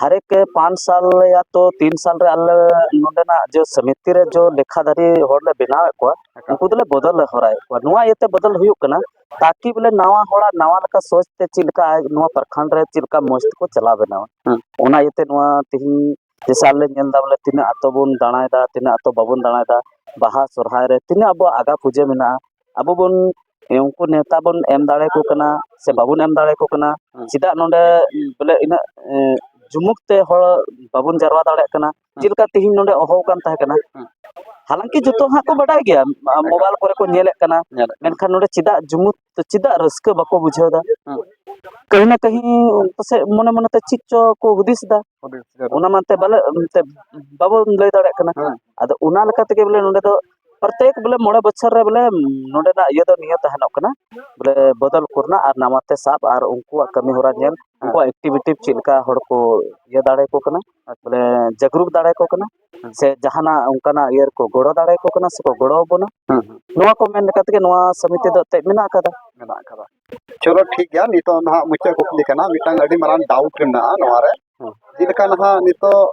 ᱦᱟᱨᱮᱠ ᱯᱟᱸᱪ ᱥᱟᱞ ᱭᱟ ᱛᱚ ᱛᱤᱱ ᱥᱟᱞ ᱨᱮ ᱟᱞᱮ ᱱᱚᱰᱮᱱᱟᱜ ᱡᱮ ᱥᱚᱢᱤᱛᱤ ᱨᱮ ᱡᱮ ᱞᱮᱠᱷᱟᱫᱷᱟᱨᱤ ᱦᱚᱲ ᱞᱮ ᱵᱮᱱᱟᱣᱮᱫ ᱠᱚᱣᱟ, ᱮᱠᱟᱞ᱾ ᱩᱱᱠᱩ ᱫᱚᱞᱮ ᱵᱚᱫᱚᱞ ᱞᱮ ᱦᱚᱨᱟᱭᱮᱫ ᱠᱚᱣᱟ᱾ ᱱᱚᱣᱟ ᱤᱭᱟᱹᱛᱮ ᱵᱚᱫᱚᱞ ᱦᱩᱭᱩᱜ ᱠᱟᱱᱟ, ᱛᱟᱠᱤ ᱵᱚᱞᱮ ᱱᱟᱣᱟ ᱦᱚᱲᱟᱜ ᱱᱟᱣᱟ ᱞᱮᱠᱟ ᱥᱳᱪ ᱛᱮ ᱪᱮᱫ ᱞᱮᱠᱟ ᱟᱡ ᱱᱚᱣᱟ ᱯᱨᱚᱠᱷᱚᱸᱰ ᱨᱮ ᱪᱮᱫ ᱞᱮᱠᱟ ᱢᱚᱸᱡᱽ ᱛᱮᱠᱚ ᱪᱟᱞᱟᱣ ᱵᱮᱱᱟᱣᱟ᱾ ᱦᱩᱸ᱾ ᱚᱱᱟ ᱤᱭᱟᱹᱛᱮ ᱱᱚᱣᱟ ᱛᱮᱦᱮᱧ ᱡᱮᱥᱮ ᱟᱞᱮ ᱧᱮᱞ ᱮᱫᱟ ᱵᱚᱞᱮ ᱛᱤᱱᱟᱹᱜ ᱟᱛᱳ ᱵᱚᱱ ᱫᱟᱬᱟᱭᱮᱫᱟ, ᱛᱤᱱᱟᱹᱜ ᱟᱛᱳ ᱵᱟᱵᱚᱱ ᱫᱟᱬᱟᱭᱮᱫᱟ, ᱵᱟᱦᱟ ᱥᱚᱨᱦᱟᱭ ᱨᱮ ᱛᱤᱱᱟᱹᱜ ᱟᱵᱚᱣᱟᱜ ᱟᱜᱟ ᱯᱩᱡᱟᱹ ᱢᱮᱱᱟᱜᱼᱟ, ᱟᱵᱚ ᱵᱚᱱ, ᱮ, ᱩᱱᱠᱩ ᱱᱮᱣᱛᱟ ᱵᱚᱱ ᱮᱢ ᱫᱟᱲᱮᱭᱟᱠᱚ ᱠᱟᱱᱟ ᱥᱮ ᱵᱟᱵᱚᱱ ᱮᱢ ᱫᱟᱲᱮᱭᱟᱠᱚ ᱠᱟᱱᱟ, ᱦᱩᱸ᱾ ᱪᱮᱫᱟᱜ ᱱᱚᱰᱮ ᱵᱚᱞᱮ ᱤᱱᱟᱹᱜ, ᱮ, ᱡᱩᱢᱩᱫ ᱛᱮ ᱦᱚᱲ ᱵᱟᱵᱚᱱ ᱡᱟᱨᱣᱟ ᱫᱟᱲᱮᱭᱟᱜ ᱠᱟᱱᱟ? ᱦᱩᱸ᱾ ᱪᱮᱫ ᱞᱮᱠᱟ ᱛᱮᱦᱮᱧ ᱱᱚᱰᱮ ᱦᱚᱦᱚ ᱟᱠᱟᱱ ᱛᱟᱦᱮᱸ ᱠᱟᱱᱟ? ᱦᱩᱸ᱾ ᱦᱟᱞᱟᱝᱠᱤ ᱡᱚᱛᱚ ᱦᱟᱸᱜ ᱠᱚ ᱵᱟᱰᱟᱭ ᱜᱮᱭᱟ, ᱢ-, ᱮᱠᱟᱞ᱾ ᱢᱳᱵᱟᱭᱤᱞ ᱠᱚᱨᱮ ᱠᱚ ᱧᱮᱞᱮᱫ ᱠᱟᱱᱟ, ᱧᱮᱞᱮᱫ ᱠᱟᱱᱟ᱾ ᱢᱮᱱᱠᱷᱟᱱ ᱱᱚᱰᱮ ᱪᱮᱫᱟᱜ ᱡᱩᱢᱩᱫ, ᱪᱮᱫᱟᱜ ᱨᱟᱹᱥᱠᱟᱹ ᱵᱟᱠᱚ ᱵᱩᱡᱷᱟᱹᱣ ᱮᱫᱟ? ᱦᱩᱸ᱾ ᱠᱟᱹᱦᱤ ᱱᱟ ᱠᱟᱹᱦᱤ ᱯᱟᱥᱮᱡ ᱢᱚᱱᱮ ᱢᱚᱱᱮᱛᱮ ᱪᱮᱫ ᱪᱚ ᱠᱚ ᱦᱩᱫᱤᱥ ᱮᱫᱟ, ᱦᱩᱫᱤᱥ ᱡᱟᱹᱨᱩᱲ᱾ ᱚᱱᱟ ᱢᱟᱱᱛᱮ ᱵᱟᱞᱮ, ᱮᱱᱛᱮ ᱵᱟᱵᱚᱱ ᱞᱟᱹᱭ ᱫᱟᱲᱮᱭᱟᱜ ᱠᱟᱱᱟ᱾ ᱦᱮᱸ᱾ ᱟᱫᱚ ᱚᱱᱟ ᱞᱮᱠᱟ ᱛᱮᱜᱮ ᱵᱚᱞᱮ ᱱᱚᱰᱮ ᱫᱚ ᱯᱨᱚᱛᱮᱠ ᱵᱚᱞᱮ ᱢᱚᱬᱮ ᱵᱚᱪᱷᱚᱨ ᱨᱮ ᱵᱚᱞᱮ ᱱᱚᱰᱮᱱᱟᱜ ᱤᱭᱟᱹ ᱫᱚ ᱱᱤᱭᱟᱹ ᱛᱟᱦᱮᱱᱚᱜ ᱠᱟᱱᱟ, ᱵᱚᱞᱮ ᱵᱚᱫᱚᱞ ᱠᱚᱨᱮᱱᱟᱜ ᱟᱨ ᱱᱟᱣᱟ ᱛᱮ ᱥᱟᱵ ᱟᱨ ᱩᱱᱠᱩᱣᱟᱜ ᱠᱟᱹᱢᱤ ᱦᱚᱨᱟ ᱧᱮᱞ, ᱦᱮᱸ᱾ ᱩᱱᱠᱩᱣᱟᱜ activity ᱪᱮᱫ ᱞᱮᱠᱟ ᱦᱚᱲ ᱠᱚ ᱤᱭᱟᱹ ᱫᱟᱲᱮᱭᱟᱠᱚ ᱠᱟᱱᱟ, ᱟᱪᱪᱷᱟ᱾ ᱵᱚᱞᱮ ᱡᱟᱜᱽᱨᱩᱠ ᱫᱟᱲᱮᱭᱟᱠᱚ ᱠᱟᱱᱟ, ᱦᱮᱸ᱾ ᱥᱮ ᱡᱟᱦᱟᱱᱟᱜ ᱚᱱᱠᱟᱱᱟᱜ ᱤᱭᱟᱹ ᱨᱮᱠᱚ ᱜᱚᱲᱚ ᱫᱟᱲᱮᱭᱟᱠᱚ ᱠᱟᱱᱟ ᱥᱮᱠᱚ ᱜᱚᱲᱚ ᱟᱵᱚᱱᱟ᱾ ᱦᱮᱸ, ᱦᱮᱸ᱾ ᱱᱚᱣᱟ ᱠᱚ ᱢᱮᱱ ᱞᱮᱠᱟ ᱛᱮᱜᱮ ᱱᱚᱣᱟ ᱥᱚᱢᱤᱛᱤ ᱫᱚ ᱮᱱᱛᱮᱫ ᱢᱮᱱᱟᱜ ᱟᱠᱟᱫᱟ᱾ ᱢᱮᱱᱟᱜ ᱟᱠᱟᱫᱟ᱾ ᱪᱚᱞᱚ ᱴᱷᱤᱠ ᱜᱮᱭᱟ, ᱱᱤᱛᱚᱜ ᱱᱟᱦᱟᱜ ᱢᱩᱪᱟᱹᱫ ᱠᱩᱠᱞᱤ ᱠᱟᱱᱟ, ᱢᱤᱫᱴᱟᱝ ᱟᱹᱰᱤ ᱢᱟᱨᱟᱝ doubt ᱢᱮᱱᱟᱜᱼᱟ ᱱᱚᱣᱟ ᱨᱮ᱾ ᱦᱮᱸ᱾ ᱡᱮᱞᱮᱠᱟ ᱱᱟᱦᱟᱜ ᱱᱤᱛᱚᱜ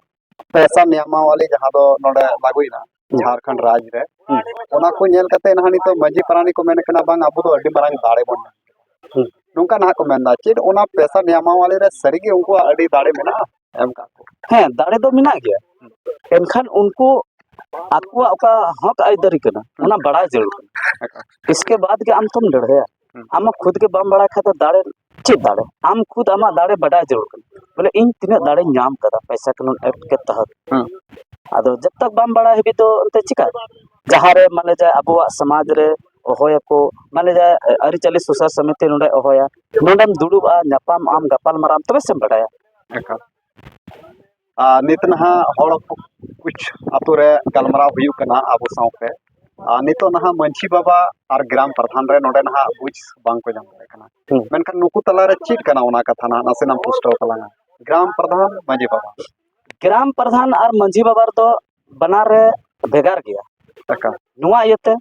ᱯᱮᱥᱟ ᱱᱤᱭᱟᱢᱟᱣᱟᱞᱤ ᱡᱟᱦᱟᱸ ᱫᱚ ᱱᱚᱰᱮ ᱞᱟᱹᱜᱩᱭᱮᱱᱟ, ᱦᱩᱸ᱾ ᱡᱷᱟᱲᱠᱷᱚᱸᱰ ᱨᱟᱡᱽ ᱨᱮ, ᱦᱩᱸ᱾ ᱚᱱᱟ ᱠᱚ ᱧᱮᱞ ᱠᱟᱛᱮ ᱱᱟᱦᱟᱜ ᱱᱤᱛᱚᱜ ᱢᱟᱹᱡᱷᱤ ᱯᱟᱨᱟᱱᱤᱠ ᱠᱚ ᱢᱮᱱ ᱠᱟᱱᱟ, "ᱵᱟᱝ, ᱟᱵᱚ ᱫᱚ ᱟᱹᱰᱤ ᱢᱟᱨᱟᱝ ᱫᱟᱲᱮ ᱵᱚᱱ ᱧᱟᱢ ᱠᱮᱫᱟ᱾" ᱦᱩᱸ᱾ ᱱᱚᱝᱠᱟ ᱱᱟᱦᱟᱜ ᱠᱚ ᱢᱮᱱᱫᱟ᱾ ᱪᱮᱫ ᱚᱱᱟ ᱯᱮᱥᱟ ᱱᱤᱭᱟᱢᱟᱣᱟᱞᱤ ᱨᱮ ᱥᱟᱹᱨᱤᱜᱮ ᱩᱱᱠᱩᱣᱟᱜ ᱟᱹᱰᱤ ᱫᱟᱲᱮ ᱢᱮᱱᱟᱜᱼᱟ? ᱮᱢ ᱠᱟᱜ ᱠᱚ᱾ ᱦᱮᱸ, ᱫᱟᱲᱮ ᱫᱚ ᱢᱮᱱᱟᱜ ᱜᱮᱭᱟ, ᱮᱱᱠᱷᱟᱱ ᱩᱱᱠᱩ ᱟᱠᱚᱣᱟᱜ ᱚᱠᱟ ᱦᱚᱠ ᱟᱹᱭᱫᱟᱹᱨᱤ ᱠᱟᱱᱟ, ᱦᱩᱸ᱾ ᱚᱱᱟ ᱵᱟᱲᱟᱭ ᱡᱟᱹᱨᱩᱲ ᱠᱟᱱᱟ᱾ ᱮᱠᱟᱞ᱾ ᱤᱥᱠᱮ ᱵᱟᱫ ᱜᱮ ᱟᱢ ᱛᱚᱢ ᱞᱟᱹᱲᱦᱟᱹᱭᱟ᱾ ᱦᱩᱸ᱾ ᱟᱢ ᱠᱷᱩᱫ ᱜᱮ ᱵᱟᱢ ᱵᱟᱲᱟᱭ ᱠᱷᱟᱡ ᱫᱚ ᱫᱟᱲᱮ, ᱪᱮᱫ ᱫᱟᱲᱮ? ᱟᱢ ᱠᱷᱩᱫ ᱟᱢᱟᱜ ᱫᱟᱲᱮ ᱵᱟᱰᱟᱭ ᱡᱟᱹᱨᱩᱲ ᱠᱟᱱᱟ, ᱵᱚᱞᱮ ᱤᱧ ᱛᱤᱱᱟᱹᱜ ᱫᱟᱲᱮᱧ ᱧᱟᱢ ᱠᱟᱫᱟ ᱯᱚᱭᱥᱟ ᱠᱟᱹᱱᱩᱱ ᱮᱠᱴ ᱠᱮ ᱛᱟᱦᱟᱛ᱾ ᱦᱩᱸ᱾ ᱟᱫᱚ ᱡᱚᱵ ᱛᱚᱠ ᱵᱟᱢ ᱵᱟᱲᱟᱭ ᱦᱟᱹᱵᱤᱡ ᱫᱚ ᱮᱱᱛᱮ ᱪᱤᱠᱟ? ᱡᱟᱦᱟᱸ ᱨᱮ ᱢᱟᱱᱮ ᱡᱮ ᱟᱵᱚᱣᱟᱜ ᱥᱚᱢᱟᱡᱽ ᱨᱮ ᱦᱚᱦᱚᱭᱟᱠᱚ, ᱢᱟᱱᱮ ᱡᱮ ᱟᱹᱨᱤᱪᱟᱹᱞᱤ ᱥᱳᱥᱟᱞ ᱥᱚᱢᱤᱛᱤ ᱱᱚᱰᱮ ᱦᱚᱦᱚᱭᱟ, ᱱᱚᱰᱮᱢ ᱫᱩᱲᱩᱵᱼᱟ, ᱧᱟᱯᱟᱢᱚᱜ ᱟᱢ, ᱜᱟᱯᱟᱞ ᱢᱟᱨᱟᱣ ᱟᱢ, ᱛᱚᱵᱮ ᱥᱮᱢ ᱵᱟᱰᱟᱭᱟ᱾ ᱮᱠᱟᱞ᱾ ᱟᱨ ᱱᱤᱛ ᱱᱟᱦᱟᱜ ᱦᱚᱲ ᱠᱩᱪ ᱟᱛᱳ ᱨᱮ ᱜᱟᱞᱢᱟᱨᱟᱣ ᱦᱩᱭᱩᱜ ᱠᱟᱱᱟ ᱟᱵᱚ ᱥᱟᱶᱛᱮ᱾ ᱟᱨ ᱱᱤᱛᱚᱜ ᱱᱟᱦᱟᱜ ᱢᱟᱹᱡᱷᱤ ᱵᱟᱵᱟ ᱟᱨ ᱜᱨᱟᱢ ᱯᱨᱚᱫᱷᱟᱱ ᱨᱮ ᱱᱚᱰᱮ ᱱᱟᱦᱟᱜ ᱵᱩᱡᱽ ᱵᱟᱝ ᱠᱚ ᱧᱟᱢ ᱫᱟᱲᱮᱭᱟᱜ ᱠᱟᱱᱟ᱾ ᱦᱩᱸ᱾ ᱢᱮᱱᱠᱷᱟᱱ ᱱᱩᱠᱩ ᱛᱟᱞᱟᱨᱮ ᱪᱮᱫ ᱠᱟᱱᱟ ᱚᱱᱟ ᱠᱟᱛᱷᱟ ᱱᱟᱦᱟᱜ ᱱᱟᱥᱮᱱᱟᱜ ᱮᱢ ᱯᱩᱥᱴᱟᱹᱣ ᱛᱟᱞᱟᱝᱟ? ᱜᱨᱟᱢ ᱯᱨᱚᱫᱷᱟᱱ, ᱢᱟᱹᱡᱷᱤ ᱵᱟᱵᱟ᱾ ᱜᱨᱟᱢ ᱯᱨᱚᱫᱷᱟᱱ ᱟᱨ ᱢᱟᱹᱡᱷᱤ ᱵᱟᱵᱟ ᱨᱮᱫᱚ ᱵᱟᱱᱟᱨ ᱨᱮ ᱵᱷᱮᱜᱟᱨ ᱜᱮᱭᱟ᱾ ᱮᱠᱟᱞ᱾ ᱱᱚᱣᱟ ᱤᱭᱟᱹᱛᱮ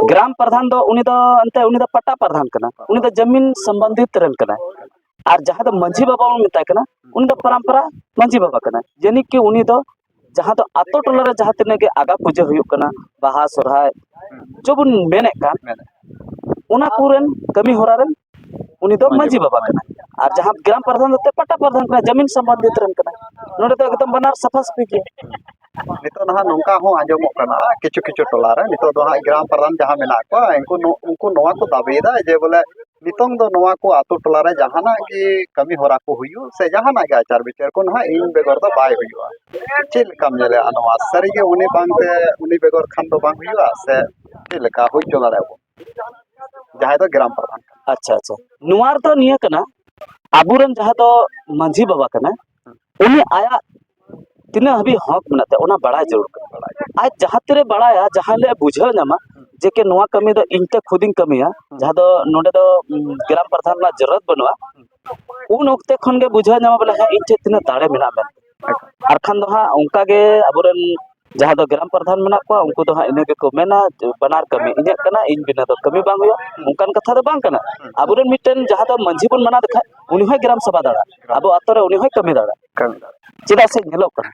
ᱜᱨᱟᱢ ᱯᱨᱚᱫᱷᱟᱱ ᱫᱚ ᱩᱱᱤ ᱫᱚ ᱮᱱᱛᱮ ᱩᱱᱤ ᱫᱚ ᱯᱟᱴᱟ ᱯᱨᱚᱫᱷᱟᱱ ᱠᱟᱱᱟ, ᱩᱱᱤ ᱫᱚ ᱡᱟᱢᱤᱱ ᱥᱚᱢᱵᱚᱱᱫᱷᱤᱛ ᱨᱮᱱ ᱠᱟᱱᱟᱭ᱾ ᱟᱨ ᱡᱟᱦᱟᱸ ᱫᱚ ᱢᱟᱹᱡᱷᱤ ᱵᱟᱵᱟ ᱵᱚᱱ ᱢᱮᱛᱟᱭ ᱠᱟᱱᱟ, ᱩᱱᱤ ᱫᱚ ᱯᱚᱨᱚᱢᱯᱚᱨᱟ ᱢᱟᱹᱡᱷᱤ ᱵᱟᱵᱟ ᱠᱟᱱᱟᱭ᱾ ᱡᱟᱹᱱᱤ ᱠᱤ ᱩᱱᱤ ᱫᱚ ᱡᱟᱦᱟᱸ ᱫᱚ ᱟᱛᱳ ᱴᱚᱞᱟ ᱨᱮ ᱡᱟᱦᱟᱸ ᱛᱤᱱᱟᱹᱜ ᱜᱮ ᱟᱜᱟ ᱯᱩᱡᱟᱹ ᱦᱩᱭᱩᱜ ᱠᱟᱱᱟ, ᱵᱟᱦᱟ, ᱥᱚᱨᱦᱟᱭ, ᱡᱚᱵᱚᱱ ᱢᱮᱱᱮᱫ ᱠᱟᱱ, ᱢᱮᱱᱮᱫ᱾ ᱚᱱᱟ ᱠᱚᱨᱮᱱ ᱠᱟᱹᱢᱤ ᱦᱚᱨᱟ ᱨᱮᱱ ᱩᱱᱤ ᱫᱚ ᱢᱟᱹᱡᱷᱤ ᱢᱟᱹᱡᱷᱤ ᱵᱟᱵᱟ ᱵᱟᱵᱟ᱾ ᱠᱟᱱᱟᱭ᱾ ᱟᱨ ᱡᱟᱦᱟᱸ ᱜᱨᱟᱢ ᱯᱨᱚᱫᱷᱟᱱ ᱫᱚ ᱯᱟᱴᱟ ᱯᱨᱚᱫᱷᱟᱱ ᱠᱟᱱᱟᱭ, ᱡᱟᱢᱤᱱ ᱥᱚᱢᱵᱚᱱᱫᱷᱤᱛ ᱨᱮᱱ ᱠᱟᱱᱟᱭ᱾ ᱱᱚᱰᱮ ᱫᱚ ᱮᱠᱫᱚᱢ ᱵᱟᱱᱟᱨ ᱥᱟᱯᱷᱟ ᱥᱟᱹᱯᱷᱤ ᱜᱮ᱾ ᱱᱤᱛᱚᱜ ᱱᱟᱦᱟᱜ ᱱᱚᱝᱠᱟ ᱦᱚᱸ ᱟᱸᱡᱚᱢᱚᱜ ᱠᱟᱱᱟ, ᱠᱤᱪᱷᱩ ᱠᱤᱪᱷᱩ ᱴᱚᱞᱟ ᱨᱮ ᱱᱤᱛᱚᱜ ᱫᱚ ᱦᱟᱸᱜ ᱜᱨᱟᱢ ᱯᱨᱚᱫᱷᱟᱱ ᱡᱟᱦᱟᱸ ᱢᱮᱱᱟᱜ ᱠᱚᱣᱟ, ᱩᱱᱠᱩ ᱱᱚ-, ᱩᱱᱠᱩ ᱱᱚᱣᱟ ᱠᱚ ᱫᱟᱹᱵᱤᱭᱮᱫᱟ ᱡᱮ ᱵᱚᱞᱮ ᱱᱤᱛᱚᱝ ᱫᱚ ᱱᱚᱣᱟ ᱠᱚ ᱟᱛᱳ ᱴᱚᱞᱟ ᱨᱮ ᱡᱟᱦᱟᱱᱟᱜ ᱜᱮ ᱠᱟᱹᱢᱤ ᱦᱚᱨᱟ ᱠᱚ ᱦᱩᱭᱩᱜ ᱥᱮ ᱡᱟᱦᱟᱱᱟᱜ ᱜᱮ ᱟᱪᱟᱨ ᱵᱤᱪᱟᱹᱨ ᱠᱚ ᱱᱟᱦᱟᱜ ᱤᱧ ᱵᱮᱜᱚᱨ ᱫᱚ ᱵᱟᱭ ᱦᱩᱭᱩᱜᱼᱟ᱾ ᱪᱮᱫ ᱞᱮᱠᱟᱢ ᱧᱮᱞᱮᱜᱼᱟ ᱱᱚᱣᱟ? ᱥᱟᱹᱨᱤᱜᱮ ᱩᱱᱤ ᱵᱟᱝᱛᱮ, ᱩᱱᱤ ᱵᱮᱜᱚᱨ ᱠᱷᱟᱱ ᱫᱚ ᱵᱟᱝ ᱦᱩᱭᱩᱜᱼᱟ ᱥᱮ ᱪᱮᱫ ᱞᱮᱠᱟ ᱦᱩᱭ ᱦᱚᱪᱚ ᱫᱟᱲᱮᱭᱟᱜᱼᱟ ᱵᱚᱱ? ᱡᱟᱦᱟᱸᱭ ᱫᱚ ᱜᱨᱟᱢ ᱯᱨᱚᱫᱷᱟᱱ ᱠᱟᱱᱟ᱾ ᱟᱪᱪᱷᱟ, ᱟᱪᱪᱷᱟ᱾ ᱱᱚᱣᱟ ᱨᱮᱫᱚ ᱱᱤᱭᱟᱹ ᱠᱟᱱᱟ, ᱟᱵᱚᱨᱮᱱ ᱡᱟᱦᱟᱸ ᱫᱚ ᱢᱟᱹᱡᱷᱤ ᱵᱟᱵᱟ ᱠᱟᱱᱟᱭ, ᱩᱱᱤ ᱟᱭᱟᱜ ᱛᱤᱱᱟᱹᱜ ᱦᱟᱹᱵᱤᱡ ᱦᱚᱠ ᱢᱮᱱᱟᱜ ᱛᱟᱭᱟ, ᱚᱱᱟ ᱵᱟᱲᱟᱭ ᱡᱟᱹᱨᱩᱲ ᱠᱟᱱᱟ᱾ ᱟᱡ ᱡᱟᱦᱟᱸ ᱛᱤᱨᱮ ᱵᱟᱲᱟᱭᱟ, ᱡᱟᱦᱟᱸ ᱦᱤᱞᱳᱜ ᱮ ᱵᱩᱡᱷᱟᱹᱣ ᱧᱟᱢᱟ ᱡᱮ ᱠᱤ ᱱᱚᱣᱟ ᱠᱟᱹᱢᱤ ᱫᱚ ᱤᱧ ᱛᱮ ᱠᱷᱩᱫᱤᱧ ᱠᱟᱹᱢᱤᱭᱟ, ᱡᱟᱦᱟᱸ ᱫᱚ ᱱᱚᱰᱮ ᱫᱚ, ᱩᱢ, ᱜᱨᱟᱢ ᱯᱨᱚᱫᱷᱟᱱ ᱨᱮᱱᱟᱜ ᱡᱟᱹᱨᱩᱲᱟᱛ ᱵᱟᱹᱱᱩᱜᱼᱟ, ᱩᱱ ᱚᱠᱛᱮ ᱠᱷᱚᱱ ᱜᱮ ᱵᱩᱡᱷᱟᱹᱣ ᱧᱟᱢᱟ ᱵᱚᱞᱮ, ᱦᱮᱸ, ᱤᱧ ᱴᱷᱮᱱ ᱛᱤᱱᱟᱹᱜ ᱫᱟᱲᱮ ᱢᱮᱱᱟᱜᱼᱟ ᱢᱮᱱᱛᱮ᱾ ᱟᱨᱠᱷᱟᱱ ᱫᱚ ᱦᱟᱸᱜ ᱚᱱᱠᱟ ᱜᱮ ᱟᱵᱚᱨᱮᱱ ᱡᱟᱦᱟᱸ ᱫᱚ ᱜᱨᱟᱢ ᱯᱨᱚᱫᱷᱟᱱ ᱢᱮᱱᱟᱜ ᱠᱚᱣᱟ, ᱩᱱᱠᱩ ᱫᱚ ᱦᱟᱸᱜ ᱤᱱᱟᱹ ᱜᱮᱠᱚ ᱢᱮᱱᱟ, ᱵᱟᱱᱟᱨ ᱠᱟᱹᱢᱤ ᱤᱧᱟᱹᱜ ᱠᱟᱱᱟ, ᱤᱧ ᱵᱤᱱᱟᱹ ᱫᱚ ᱠᱟᱹᱢᱤ ᱵᱟᱝ ᱦᱩᱭᱩᱜᱼᱟ, ᱚᱱᱠᱟᱱ ᱠᱟᱛᱷᱟ ᱫᱚ ᱵᱟᱝ ᱠᱟᱱᱟ᱾ ᱟᱵᱚᱨᱮᱱ ᱢᱤᱫᱴᱮᱱ ᱡᱟᱦᱟᱸ ᱫᱚ ᱢᱟᱹᱡᱷᱤ ᱵᱚᱱ ᱢᱟᱱᱟᱣ ᱞᱮᱠᱷᱟᱡ, ᱩᱱᱤ ᱦᱚᱸᱭ ᱜᱨᱟᱢ ᱥᱚᱵᱷᱟ ᱫᱟᱲᱮᱭᱟᱜᱼᱟ, ᱟᱵᱚ ᱟᱛᱳ ᱨᱮ ᱩᱱᱤ ᱦᱚᱸᱭ ᱠᱟᱹᱢᱤ ᱫᱟᱲᱮᱭᱟᱜᱼᱟ᱾ ᱠᱟᱹᱢᱤ ᱫᱟᱲᱮᱭᱟᱜᱼᱟ᱾ ᱪᱮᱫᱟᱜ ᱥᱮ ᱧᱮᱞᱚᱜ ᱠᱟᱱᱟ,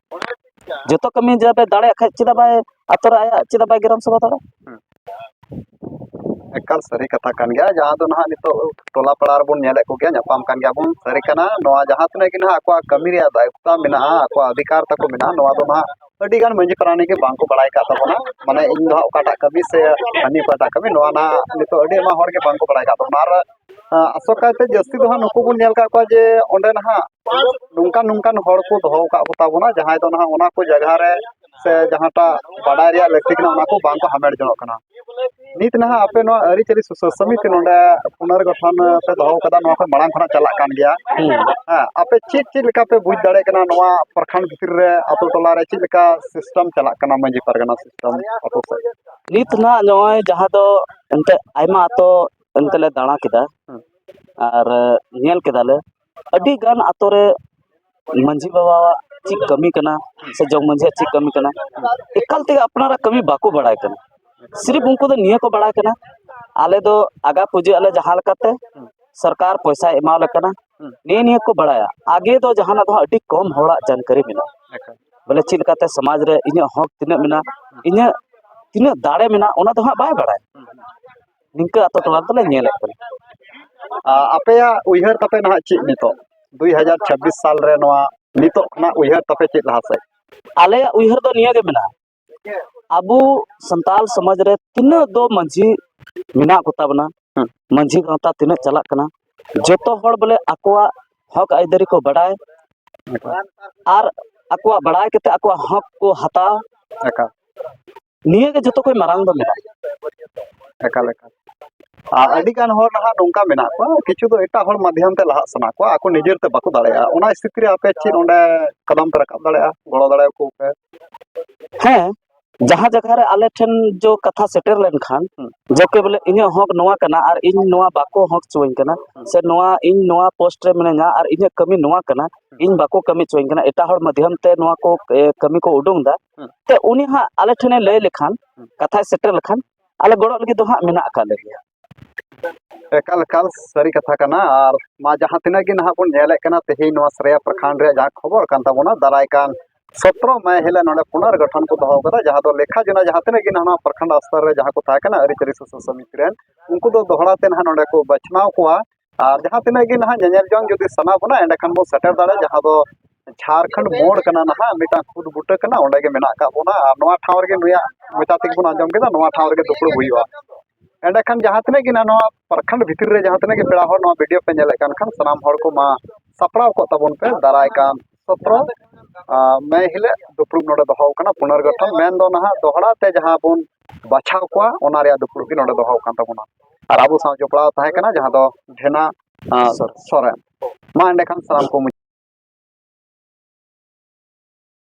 ᱡᱚᱛᱚ ᱠᱟᱹᱢᱤ ᱡᱟᱦᱟᱸ ᱯᱮ ᱫᱟᱲᱮᱭᱟᱜ ᱠᱷᱟᱡ, ᱪᱮᱫᱟᱜ ᱵᱟᱭ ᱟᱛᱳ ᱨᱮ ᱟᱭᱟᱜ, ᱪᱮᱫᱟᱜ ᱵᱟᱭ ᱜᱨᱟᱢ ᱥᱚᱵᱷᱟ ᱫᱟᱲᱮᱭᱟᱜᱼᱟ? ᱮᱠᱟᱞ ᱥᱟᱹᱨᱤ ᱠᱟᱛᱷᱟ ᱠᱟᱱ ᱜᱮᱭᱟ, ᱡᱟᱦᱟᱸ ᱫᱚ ᱱᱟᱦᱟᱜ ᱱᱤᱛᱚᱜ ᱴᱚᱞᱟ ᱯᱟᱲᱟ ᱨᱮᱵᱚᱱ ᱧᱮᱞᱮᱫ ᱠᱚᱜᱮᱭᱟ, ᱧᱟᱯᱟᱢ ᱠᱟᱱ ᱜᱮᱭᱟ ᱵᱚᱱ, ᱥᱟᱹᱨᱤ ᱠᱟᱱᱟ᱾ ᱱᱚᱣᱟ ᱡᱟᱦᱟᱸ ᱛᱤᱱᱟᱹᱜ ᱜᱮ ᱱᱟᱦᱟᱜ ᱟᱠᱚᱣᱟᱜ ᱠᱟᱹᱢᱤ ᱨᱮᱭᱟᱜ ᱫᱟᱭᱤᱛᱛᱚ ᱢᱮᱱᱟᱜᱼᱟ, ᱟᱠᱚᱣᱟᱜ ᱚᱫᱷᱤᱠᱟᱨ ᱛᱟᱠᱚ ᱢᱮᱱᱟᱜᱼᱟ, ᱱᱚᱣᱟ ᱫᱚ ᱱᱟᱦᱟᱜ ᱟᱹᱰᱤ ᱜᱟᱱ ᱢᱟᱹᱡᱷᱤ ᱯᱟᱨᱟᱱᱤᱠ ᱜᱮ ᱵᱟᱝ ᱠᱚ ᱵᱟᱲᱟᱭ ᱠᱟᱜ ᱛᱟᱵᱚᱱᱟ᱾ ᱢᱟᱱᱮ ᱤᱧ ᱫᱚ ᱦᱟᱸᱜ ᱚᱠᱟᱴᱟᱜ ᱠᱟᱹᱢᱤ ᱥᱮ ᱦᱟᱹᱱᱤ ᱚᱠᱟᱴᱟᱜ ᱠᱟᱹᱢᱤ, ᱱᱚᱣᱟ ᱱᱟᱦᱟᱜ ᱱᱤᱛᱚᱜ ᱟᱹᱰᱤ ᱟᱭᱢᱟ ᱦᱚᱲ ᱜᱮ ᱵᱟᱝ ᱠᱚ ᱵᱟᱲᱟᱭ ᱠᱟᱜ ᱛᱟᱵᱚᱱᱟ᱾ ᱟᱨ, ᱟᱸ, ᱟᱥᱚᱠᱟᱭᱛᱮ ᱡᱟᱹᱥᱛᱤ ᱫᱚ ᱦᱟᱸᱜ ᱱᱩᱠᱩ ᱵᱚᱱ ᱧᱮᱞ ᱠᱟᱜ ᱠᱚᱣᱟ ᱡᱮ ᱚᱸᱰᱮ ᱱᱟᱦᱟᱜ ᱱᱚᱝᱠᱟᱱ ᱱᱚᱝᱠᱟᱱ ᱦᱚᱲ ᱠᱚ ᱫᱚᱦᱚ ᱟᱠᱟᱫ ᱠᱚ ᱛᱟᱵᱚᱱᱟ, ᱡᱟᱦᱟᱸᱭ ᱫᱚ ᱱᱟᱦᱟᱜ ᱚᱱᱟ ᱠᱚ ᱡᱟᱭᱜᱟ ᱨᱮ ᱥᱮ ᱡᱟᱦᱟᱸᱴᱟᱜ ᱵᱟᱰᱟᱭ ᱨᱮᱭᱟᱜ ᱞᱟᱹᱠᱛᱤ ᱠᱟᱱᱟ, ᱚᱱᱟ ᱠᱚ ᱵᱟᱝ ᱠᱚ ᱦᱟᱢᱮᱴ ᱡᱚᱱᱚᱜ ᱠᱟᱱᱟ᱾ ᱱᱤᱛ ᱱᱟᱦᱟᱜ ᱟᱯᱮ ᱱᱚᱣᱟ ᱟᱹᱨᱤᱪᱟᱹᱞᱤ ᱥᱩᱥᱟᱹᱨ ᱥᱚᱢᱤᱛᱤ ᱱᱚᱰᱮ ᱯᱩᱱᱚᱨᱜᱚᱴᱷᱚᱱ ᱯᱮ ᱫᱚᱦᱚ ᱠᱟᱫᱟ, ᱱᱚᱣᱟ ᱠᱷᱚᱱ ᱢᱟᱲᱟᱝ ᱠᱷᱚᱱᱟᱜ ᱪᱟᱞᱟᱜ ᱠᱟᱱ ᱜᱮᱭᱟ᱾ ᱦᱩᱸ᱾ ᱦᱮᱸ, ᱟᱯᱮ ᱪᱮᱫ, ᱪᱮᱫ ᱞᱮᱠᱟ ᱯᱮ ᱵᱩᱡᱽ ᱫᱟᱲᱮᱭᱟᱜ ᱠᱟᱱᱟ ᱱᱚᱣᱟ ᱯᱨᱚᱠᱷᱚᱸᱰ ᱵᱷᱤᱛᱤᱨ ᱨᱮ, ᱟᱛᱳ ᱴᱚᱞᱟ ᱨᱮ ᱪᱮᱫ ᱞᱮᱠᱟ system ᱪᱟᱞᱟᱜ ᱠᱟᱱᱟ ᱢᱟᱹᱡᱷᱤ ᱯᱟᱨᱜᱟᱱᱟ system ᱟᱛᱳ ᱥᱮᱫ? ᱱᱤᱛ ᱱᱟᱦᱟᱜ ᱱᱚᱜᱼᱚᱭ ᱡᱟᱦᱟᱸ ᱫᱚ ᱮᱱᱛᱮᱫ ᱟᱭᱢᱟ ᱟᱛᱳ ᱮᱱᱛᱮᱫ ᱞᱮ ᱫᱟᱬᱟ ᱠᱮᱫᱟ, ᱦᱩᱸ᱾ ᱟᱨ ᱧᱮᱞ ᱠᱮᱫᱟᱞᱮ ᱟᱹᱰᱤ ᱜᱟᱱ ᱟᱛᱳ ᱨᱮ ᱢᱟᱹᱡᱷᱤ ᱵᱟᱵᱟᱣᱟᱜ ᱪᱮᱫ ᱠᱟᱹᱢᱤ ᱠᱟᱱᱟ ᱥᱮ ᱡᱚᱜᱽ ᱢᱟᱹᱡᱷᱤᱭᱟᱜ ᱪᱮᱫ ᱠᱟᱹᱢᱤ ᱠᱟᱱᱟ, ᱮᱠᱟᱞ ᱛᱮᱜᱮ ᱟᱯᱱᱟᱨᱟᱜ ᱠᱟᱹᱢᱤ ᱵᱟᱠᱚ ᱵᱟᱲᱟᱭ ᱠᱟᱱᱟ᱾ ᱥᱤᱨᱤᱯ ᱩᱱᱠᱩ ᱫᱚ ᱱᱤᱭᱟᱹ ᱠᱚ ᱵᱟᱲᱟᱭ ᱠᱟᱱᱟ, ᱟᱞᱮ ᱫᱚ ᱟᱜᱟ ᱯᱩᱡᱟᱹᱜ ᱟᱞᱮ ᱡᱟᱦᱟᱸ ᱞᱮᱠᱟᱛᱮ, ᱥᱚᱨᱠᱟᱨ ᱯᱚᱭᱥᱟᱭ ᱮᱢᱟᱣᱟᱞᱮ ᱠᱟᱱᱟ᱾ ᱦᱩᱸ᱾ ᱱᱤᱭᱟᱹ ᱱᱤᱭᱟᱹ ᱠᱚ ᱵᱟᱲᱟᱭᱟ᱾ ᱟᱜᱮ ᱫᱚ ᱡᱟᱦᱟᱱᱟᱜ ᱫᱚ ᱦᱟᱸᱜ ᱟᱹᱰᱤ ᱠᱚᱢ ᱦᱚᱲᱟᱜ ᱡᱟᱱᱠᱟᱨᱤ ᱢᱮᱱᱟᱜᱼᱟ᱾ ᱮᱠᱟᱞ᱾ ᱵᱚᱞᱮ ᱪᱮᱫ ᱞᱮᱠᱟᱛᱮ ᱥᱚᱢᱟᱡᱽ ᱨᱮ ᱤᱧᱟᱹᱜ ᱦᱚᱠ ᱛᱤᱱᱟᱹᱜ ᱢᱮᱱᱟᱜᱼᱟ, ᱤᱧᱟᱹᱜ ᱛᱤᱱᱟᱹᱜ ᱫᱟᱲᱮ ᱢᱮᱱᱟᱜᱼᱟ, ᱚᱱᱟ ᱫᱚ ᱦᱟᱸᱜ ᱵᱟᱭ ᱵᱟᱲᱟᱭᱟ᱾ ᱦᱩᱸ, ᱦᱩᱸ᱾ ᱱᱤᱝᱠᱟᱹ ᱟᱛᱳ ᱴᱚᱞᱟ ᱨᱮᱫᱚᱞᱮ ᱧᱮᱞᱮᱫ ᱠᱟᱱᱟ᱾ ᱟ, ᱟᱯᱮᱭᱟᱜ ᱩᱭᱦᱟᱹᱨ ᱛᱟᱯᱮ ᱱᱟᱦᱟᱜ ᱪᱮᱫ ᱱᱤᱛᱚᱜ ᱫᱩᱭ ᱦᱟᱡᱟᱨ ᱪᱷᱟᱵᱵᱤᱥ ᱥᱟᱞ ᱨᱮ ᱱᱚᱣᱟ ᱱᱤᱛᱚᱜ ᱠᱷᱚᱱᱟᱜ ᱩᱭᱦᱟᱹᱨ ᱛᱟᱯᱮ ᱪᱮᱫ ᱞᱟᱦᱟ ᱥᱮᱫ? ᱟᱞᱮᱭᱟᱜ ᱩᱭᱦᱟᱹᱨ ᱫᱚ ᱱᱤᱭᱟᱹ ᱜᱮ ᱢᱮᱱᱟᱜᱼᱟ, ᱟᱵᱚ ᱥᱟᱱᱛᱟᱞ ᱥᱚᱢᱟᱡᱽ ᱨᱮ ᱛᱤᱱᱟᱹᱜ ᱫᱚ ᱢᱟᱹᱡᱷᱤ ᱢᱮᱱᱟᱜ ᱠᱚᱛᱟ ᱵᱚᱱᱟ, ᱦᱩᱸ᱾ ᱢᱟᱹᱡᱷᱤ ᱜᱟᱶᱛᱟ ᱛᱤᱱᱟᱹᱜ ᱪᱟᱞᱟᱜ ᱠᱟᱱᱟ, ᱡᱚᱛᱚ ᱦᱚᱲ ᱵᱚᱞᱮ ᱟᱠᱚᱣᱟᱜ ᱦᱚᱠ ᱟᱹᱭᱫᱟᱹᱨᱤ ᱠᱚ ᱵᱟᱰᱟᱭ ᱮᱠᱟᱞ᱾ ᱟᱨ ᱟᱠᱚᱣᱟᱜ ᱵᱟᱲᱟᱭ ᱠᱟᱛᱮ ᱟᱠᱚᱣᱟᱜ ᱦᱚᱠ ᱠᱚ ᱦᱟᱛᱟᱣ, ᱮᱠᱟᱞ᱾ ᱱᱤᱭᱟᱹ ᱜᱮ ᱡᱚᱛᱚ ᱠᱷᱚᱱ ᱢᱟᱨᱟᱝ ᱫᱚ ᱢᱮᱱᱟᱜᱼᱟ᱾ ᱮᱠᱟᱞ, ᱮᱠᱟᱞ᱾ ᱟᱨ ᱟᱹᱰᱤ ᱜᱟᱱ ᱦᱚᱲ ᱱᱟᱦᱟᱜ ᱱᱚᱝᱠᱟ ᱢᱮᱱᱟᱜ ᱠᱚᱣᱟ, ᱠᱤᱪᱷᱩ ᱫᱚ ᱮᱴᱟᱜ ᱦᱚᱲ ᱢᱟᱫᱽᱫᱷᱚᱢ ᱛᱮ ᱞᱟᱦᱟᱜ ᱥᱟᱱᱟ ᱠᱚᱣᱟ, ᱟᱠᱚ ᱱᱤᱡᱮᱨ ᱛᱮ ᱵᱟᱠᱚ ᱫᱟᱲᱮᱭᱟᱜᱼᱟ᱾ ᱚᱱᱟ ᱥᱛᱷᱤᱛᱤ ᱨᱮ ᱟᱯᱮ ᱪᱮᱫ ᱚᱸᱰᱮ ᱠᱟᱫᱟᱢ ᱯᱮ ᱨᱟᱠᱟᱵ ᱫᱟᱲᱮᱭᱟᱜᱼᱟ, ᱜᱚᱲᱚ ᱫᱟᱲᱮᱭᱟᱠᱚ ᱯᱮ? ᱦᱮᱸ, ᱡᱟᱦᱟᱸ ᱡᱟᱭᱜᱟ ᱨᱮ ᱟᱞᱮ ᱴᱷᱮᱱ ᱡᱚ ᱠᱟᱛᱷᱟ ᱥᱮᱴᱮᱨ ᱞᱮᱱᱠᱷᱟᱱ, ᱦᱩᱸ᱾ ᱡᱚᱠᱮ ᱵᱚᱞᱮ ᱤᱧᱟᱹᱜ ᱦᱚᱠ ᱱᱚᱣᱟ ᱠᱟᱱᱟ ᱟᱨ ᱤᱧ ᱱᱚᱣᱟ ᱵᱟᱠᱚ ᱦᱚᱠ ᱦᱚᱪᱚᱣᱟᱹᱧ ᱠᱟᱱᱟ, ᱦᱩᱸ᱾ ᱥᱮ ᱱᱚᱣᱟ ᱤᱧ ᱱᱚᱣᱟ ᱯᱳᱥᱴ ᱨᱮ ᱢᱤᱱᱟᱹᱧᱟ ᱟᱨ ᱤᱧᱟᱹᱜ ᱠᱟᱹᱢᱤ ᱱᱚᱣᱟ ᱠᱟᱱᱟ, ᱦᱩᱸ᱾ ᱤᱧ ᱵᱟᱠᱚ ᱠᱟᱹᱢᱤ ᱦᱚᱪᱚᱣᱟᱹᱧ ᱠᱟᱱᱟ, ᱮᱴᱟᱜ ᱦᱚᱲ ᱢᱟᱫᱽᱫᱷᱚᱢ ᱛᱮ ᱱᱚᱣᱟ ᱠᱚ, ᱮ, ᱠᱟᱹᱢᱤ ᱠᱚ ᱩᱰᱩᱝ ᱮᱫᱟ, ᱦᱩᱸ᱾ ᱛᱮ ᱩᱱᱤ ᱦᱟᱸᱜ ᱟᱞᱮ ᱴᱷᱮᱱᱮ ᱞᱟᱹᱭ ᱞᱮᱠᱷᱟᱱ, ᱦᱩᱸ᱾ ᱠᱟᱛᱷᱟᱭ ᱥᱮᱴᱮᱨ ᱞᱮᱠᱷᱟᱱ, ᱟᱞᱮ ᱜᱚᱲᱚᱜ ᱞᱟᱹᱜᱤᱫ ᱫᱚ ᱦᱟᱸᱜ ᱢᱮᱱᱟᱜ ᱟᱠᱟᱫ ᱞᱮᱜᱮᱭᱟ᱾ ᱮᱠᱟᱞ, ᱮᱠᱟᱞ ᱥᱟᱹᱨᱤ ᱠᱟᱛᱷᱟ ᱠᱟᱱᱟ᱾ ᱟᱨ ᱢᱟ ᱡᱟᱦᱟᱸ ᱛᱤᱱᱟᱹᱜ ᱜᱮ ᱱᱟᱦᱟᱜ ᱵᱚᱱ ᱧᱮᱞᱮᱫ ᱠᱟᱱᱟ, ᱛᱮᱦᱮᱧ ᱱᱚᱣᱟ ᱥᱟᱹᱨᱟᱹᱭᱟ ᱯᱨᱚᱠᱷᱚᱸᱰ ᱨᱮᱭᱟᱜ ᱡᱟᱦᱟᱸ ᱠᱷᱚᱵᱚᱨ ᱠᱟᱱ ᱛᱟᱵᱚᱱᱟ, ᱫᱟᱨᱟᱭ ᱠᱟᱱ ᱥᱚᱛᱨᱚ ᱢᱟᱭ ᱦᱤᱞᱳᱜ ᱱᱚᱰᱮ ᱯᱩᱱᱚᱨᱜᱚᱴᱷᱚᱱ ᱠᱚ ᱫᱚᱦᱚ ᱠᱟᱫᱟ, ᱡᱟᱦᱟᱸ ᱫᱚ ᱞᱮᱠᱷᱟ ᱡᱚᱱᱟ ᱡᱟᱦᱟᱸ ᱛᱤᱱᱟᱹᱜ ᱜᱮ ᱱᱟᱦᱟᱜ ᱱᱚᱣᱟ ᱯᱨᱚᱠᱷᱚᱸᱰ ᱥᱛᱚᱨ ᱨᱮ ᱡᱟᱦᱟᱸ ᱠᱚ ᱛᱟᱦᱮᱸ ᱠᱟᱱᱟ ᱟᱹᱨᱤᱪᱟᱹᱞᱤ ᱥᱩᱥᱟᱹᱨ ᱥᱚᱢᱤᱛᱤ ᱨᱮᱱ, ᱩᱱᱠᱩ ᱫᱚ ᱫᱚᱦᱲᱟ ᱛᱮ ᱱᱟᱦᱟᱜ ᱱᱚᱰᱮ ᱠᱚ ᱵᱟᱪᱷᱱᱟᱣ ᱠᱚᱣᱟ᱾ ᱟᱨ ᱡᱟᱦᱟᱸ ᱛᱤᱱᱟᱹᱜ ᱜᱮ ᱱᱟᱦᱟᱜ ᱧᱮᱧᱮᱞ ᱡᱚᱝ ᱡᱩᱫᱤ ᱥᱟᱱᱟ ᱵᱚᱱᱟ, ᱮᱸᱰᱮᱠᱷᱟᱱ ᱵᱚᱱ ᱥᱮᱴᱮᱨ ᱫᱟᱲᱮᱭᱟᱜᱼᱟ, ᱡᱟᱦᱟᱸ ᱫᱚ ᱡᱷᱟᱲᱠᱷᱚᱸᱰ ᱢᱳᱲ ᱠᱟᱱᱟ ᱱᱟᱦᱟᱜ, ᱢᱤᱫᱴᱟᱝ ᱠᱷᱩᱫ ᱵᱩᱴᱟᱹ ᱠᱟᱱᱟ, ᱚᱸᱰᱮ ᱜᱮ ᱢᱮᱱᱟᱜ ᱟᱠᱟᱫ ᱵᱚᱱᱟ᱾ ᱟᱨ ᱱᱚᱣᱟ ᱴᱷᱟᱶ ᱨᱮᱜᱮ ᱱᱩᱭᱟᱜ ᱢᱚᱪᱟ ᱛᱮᱜᱮ ᱵᱚᱱ ᱟᱸᱡᱚᱢ ᱠᱮᱫᱟ, ᱱᱚᱣᱟ ᱴᱷᱟᱶ ᱨᱮᱜᱮ ᱫᱩᱯᱲᱩᱵ ᱦᱩᱭᱩᱜᱼᱟ᱾ ᱮᱸᱰᱮᱠᱷᱟᱱ ᱡᱟᱦᱟᱸ ᱛᱤᱱᱟᱹᱜ ᱜᱮ ᱱᱟᱦᱟᱜ ᱱᱚᱣᱟ ᱯᱨᱚᱠᱷᱚᱸᱰ ᱵᱷᱤᱛᱤᱨ ᱨᱮ ᱡᱟᱦᱟᱸ ᱛᱤᱱᱟᱹᱜ ᱜᱮ ᱯᱮᱲᱟ ᱦᱚᱲ ᱱᱚᱣᱟ ᱵᱷᱤᱰᱤᱭᱳ ᱯᱮ ᱧᱮᱞᱮᱫ ᱠᱟᱱ ᱠᱷᱟᱱ, ᱥᱟᱱᱟᱢ ᱦᱚᱲ ᱠᱚ ᱢᱟ ᱥᱟᱯᱲᱟᱣ ᱠᱚᱜ ᱛᱟᱵᱚᱱ ᱯᱮ᱾ ᱫᱟᱨᱟᱭ ᱠᱟᱱ ᱥᱚᱛᱨᱚ, ᱟᱸ, ᱢᱮ ᱦᱤᱞᱳᱜ ᱫᱩᱯᱲᱩᱵ ᱱᱚᱰᱮ ᱫᱚᱦᱚ ᱟᱠᱟᱱᱟ, ᱯᱩᱱᱚᱨᱜᱚᱴᱷᱚᱱ ᱢᱮᱱᱫᱚ ᱱᱟᱦᱟᱜ ᱫᱚᱦᱲᱟ ᱛᱮ ᱡᱟᱦᱟᱸ ᱵᱚᱱ ᱵᱟᱪᱷᱟᱣ ᱠᱚᱣᱟ, ᱚᱱᱟ ᱨᱮᱭᱟᱜ ᱫᱩᱯᱲᱩᱵ ᱜᱮ ᱱᱚᱰᱮ ᱫᱚᱦᱚ ᱟᱠᱟᱱ ᱛᱟᱵᱚᱱᱟ᱾ ᱟᱨ ᱟᱵᱚ ᱥᱟᱶ ᱡᱚᱯᱲᱟᱣ ᱛᱟᱦᱮᱸ ᱠᱟᱱᱟ ᱡᱟᱦᱟᱸ ᱫᱚ ᱰᱷᱮᱱᱟ, ᱟᱸ, ᱥᱚᱨᱮᱱ᱾ ᱥᱚᱨᱮᱱ᱾ ᱢᱟ ᱮᱸᱰᱮᱠᱷᱟᱱ ᱥᱟᱱᱟᱢ ᱠᱚ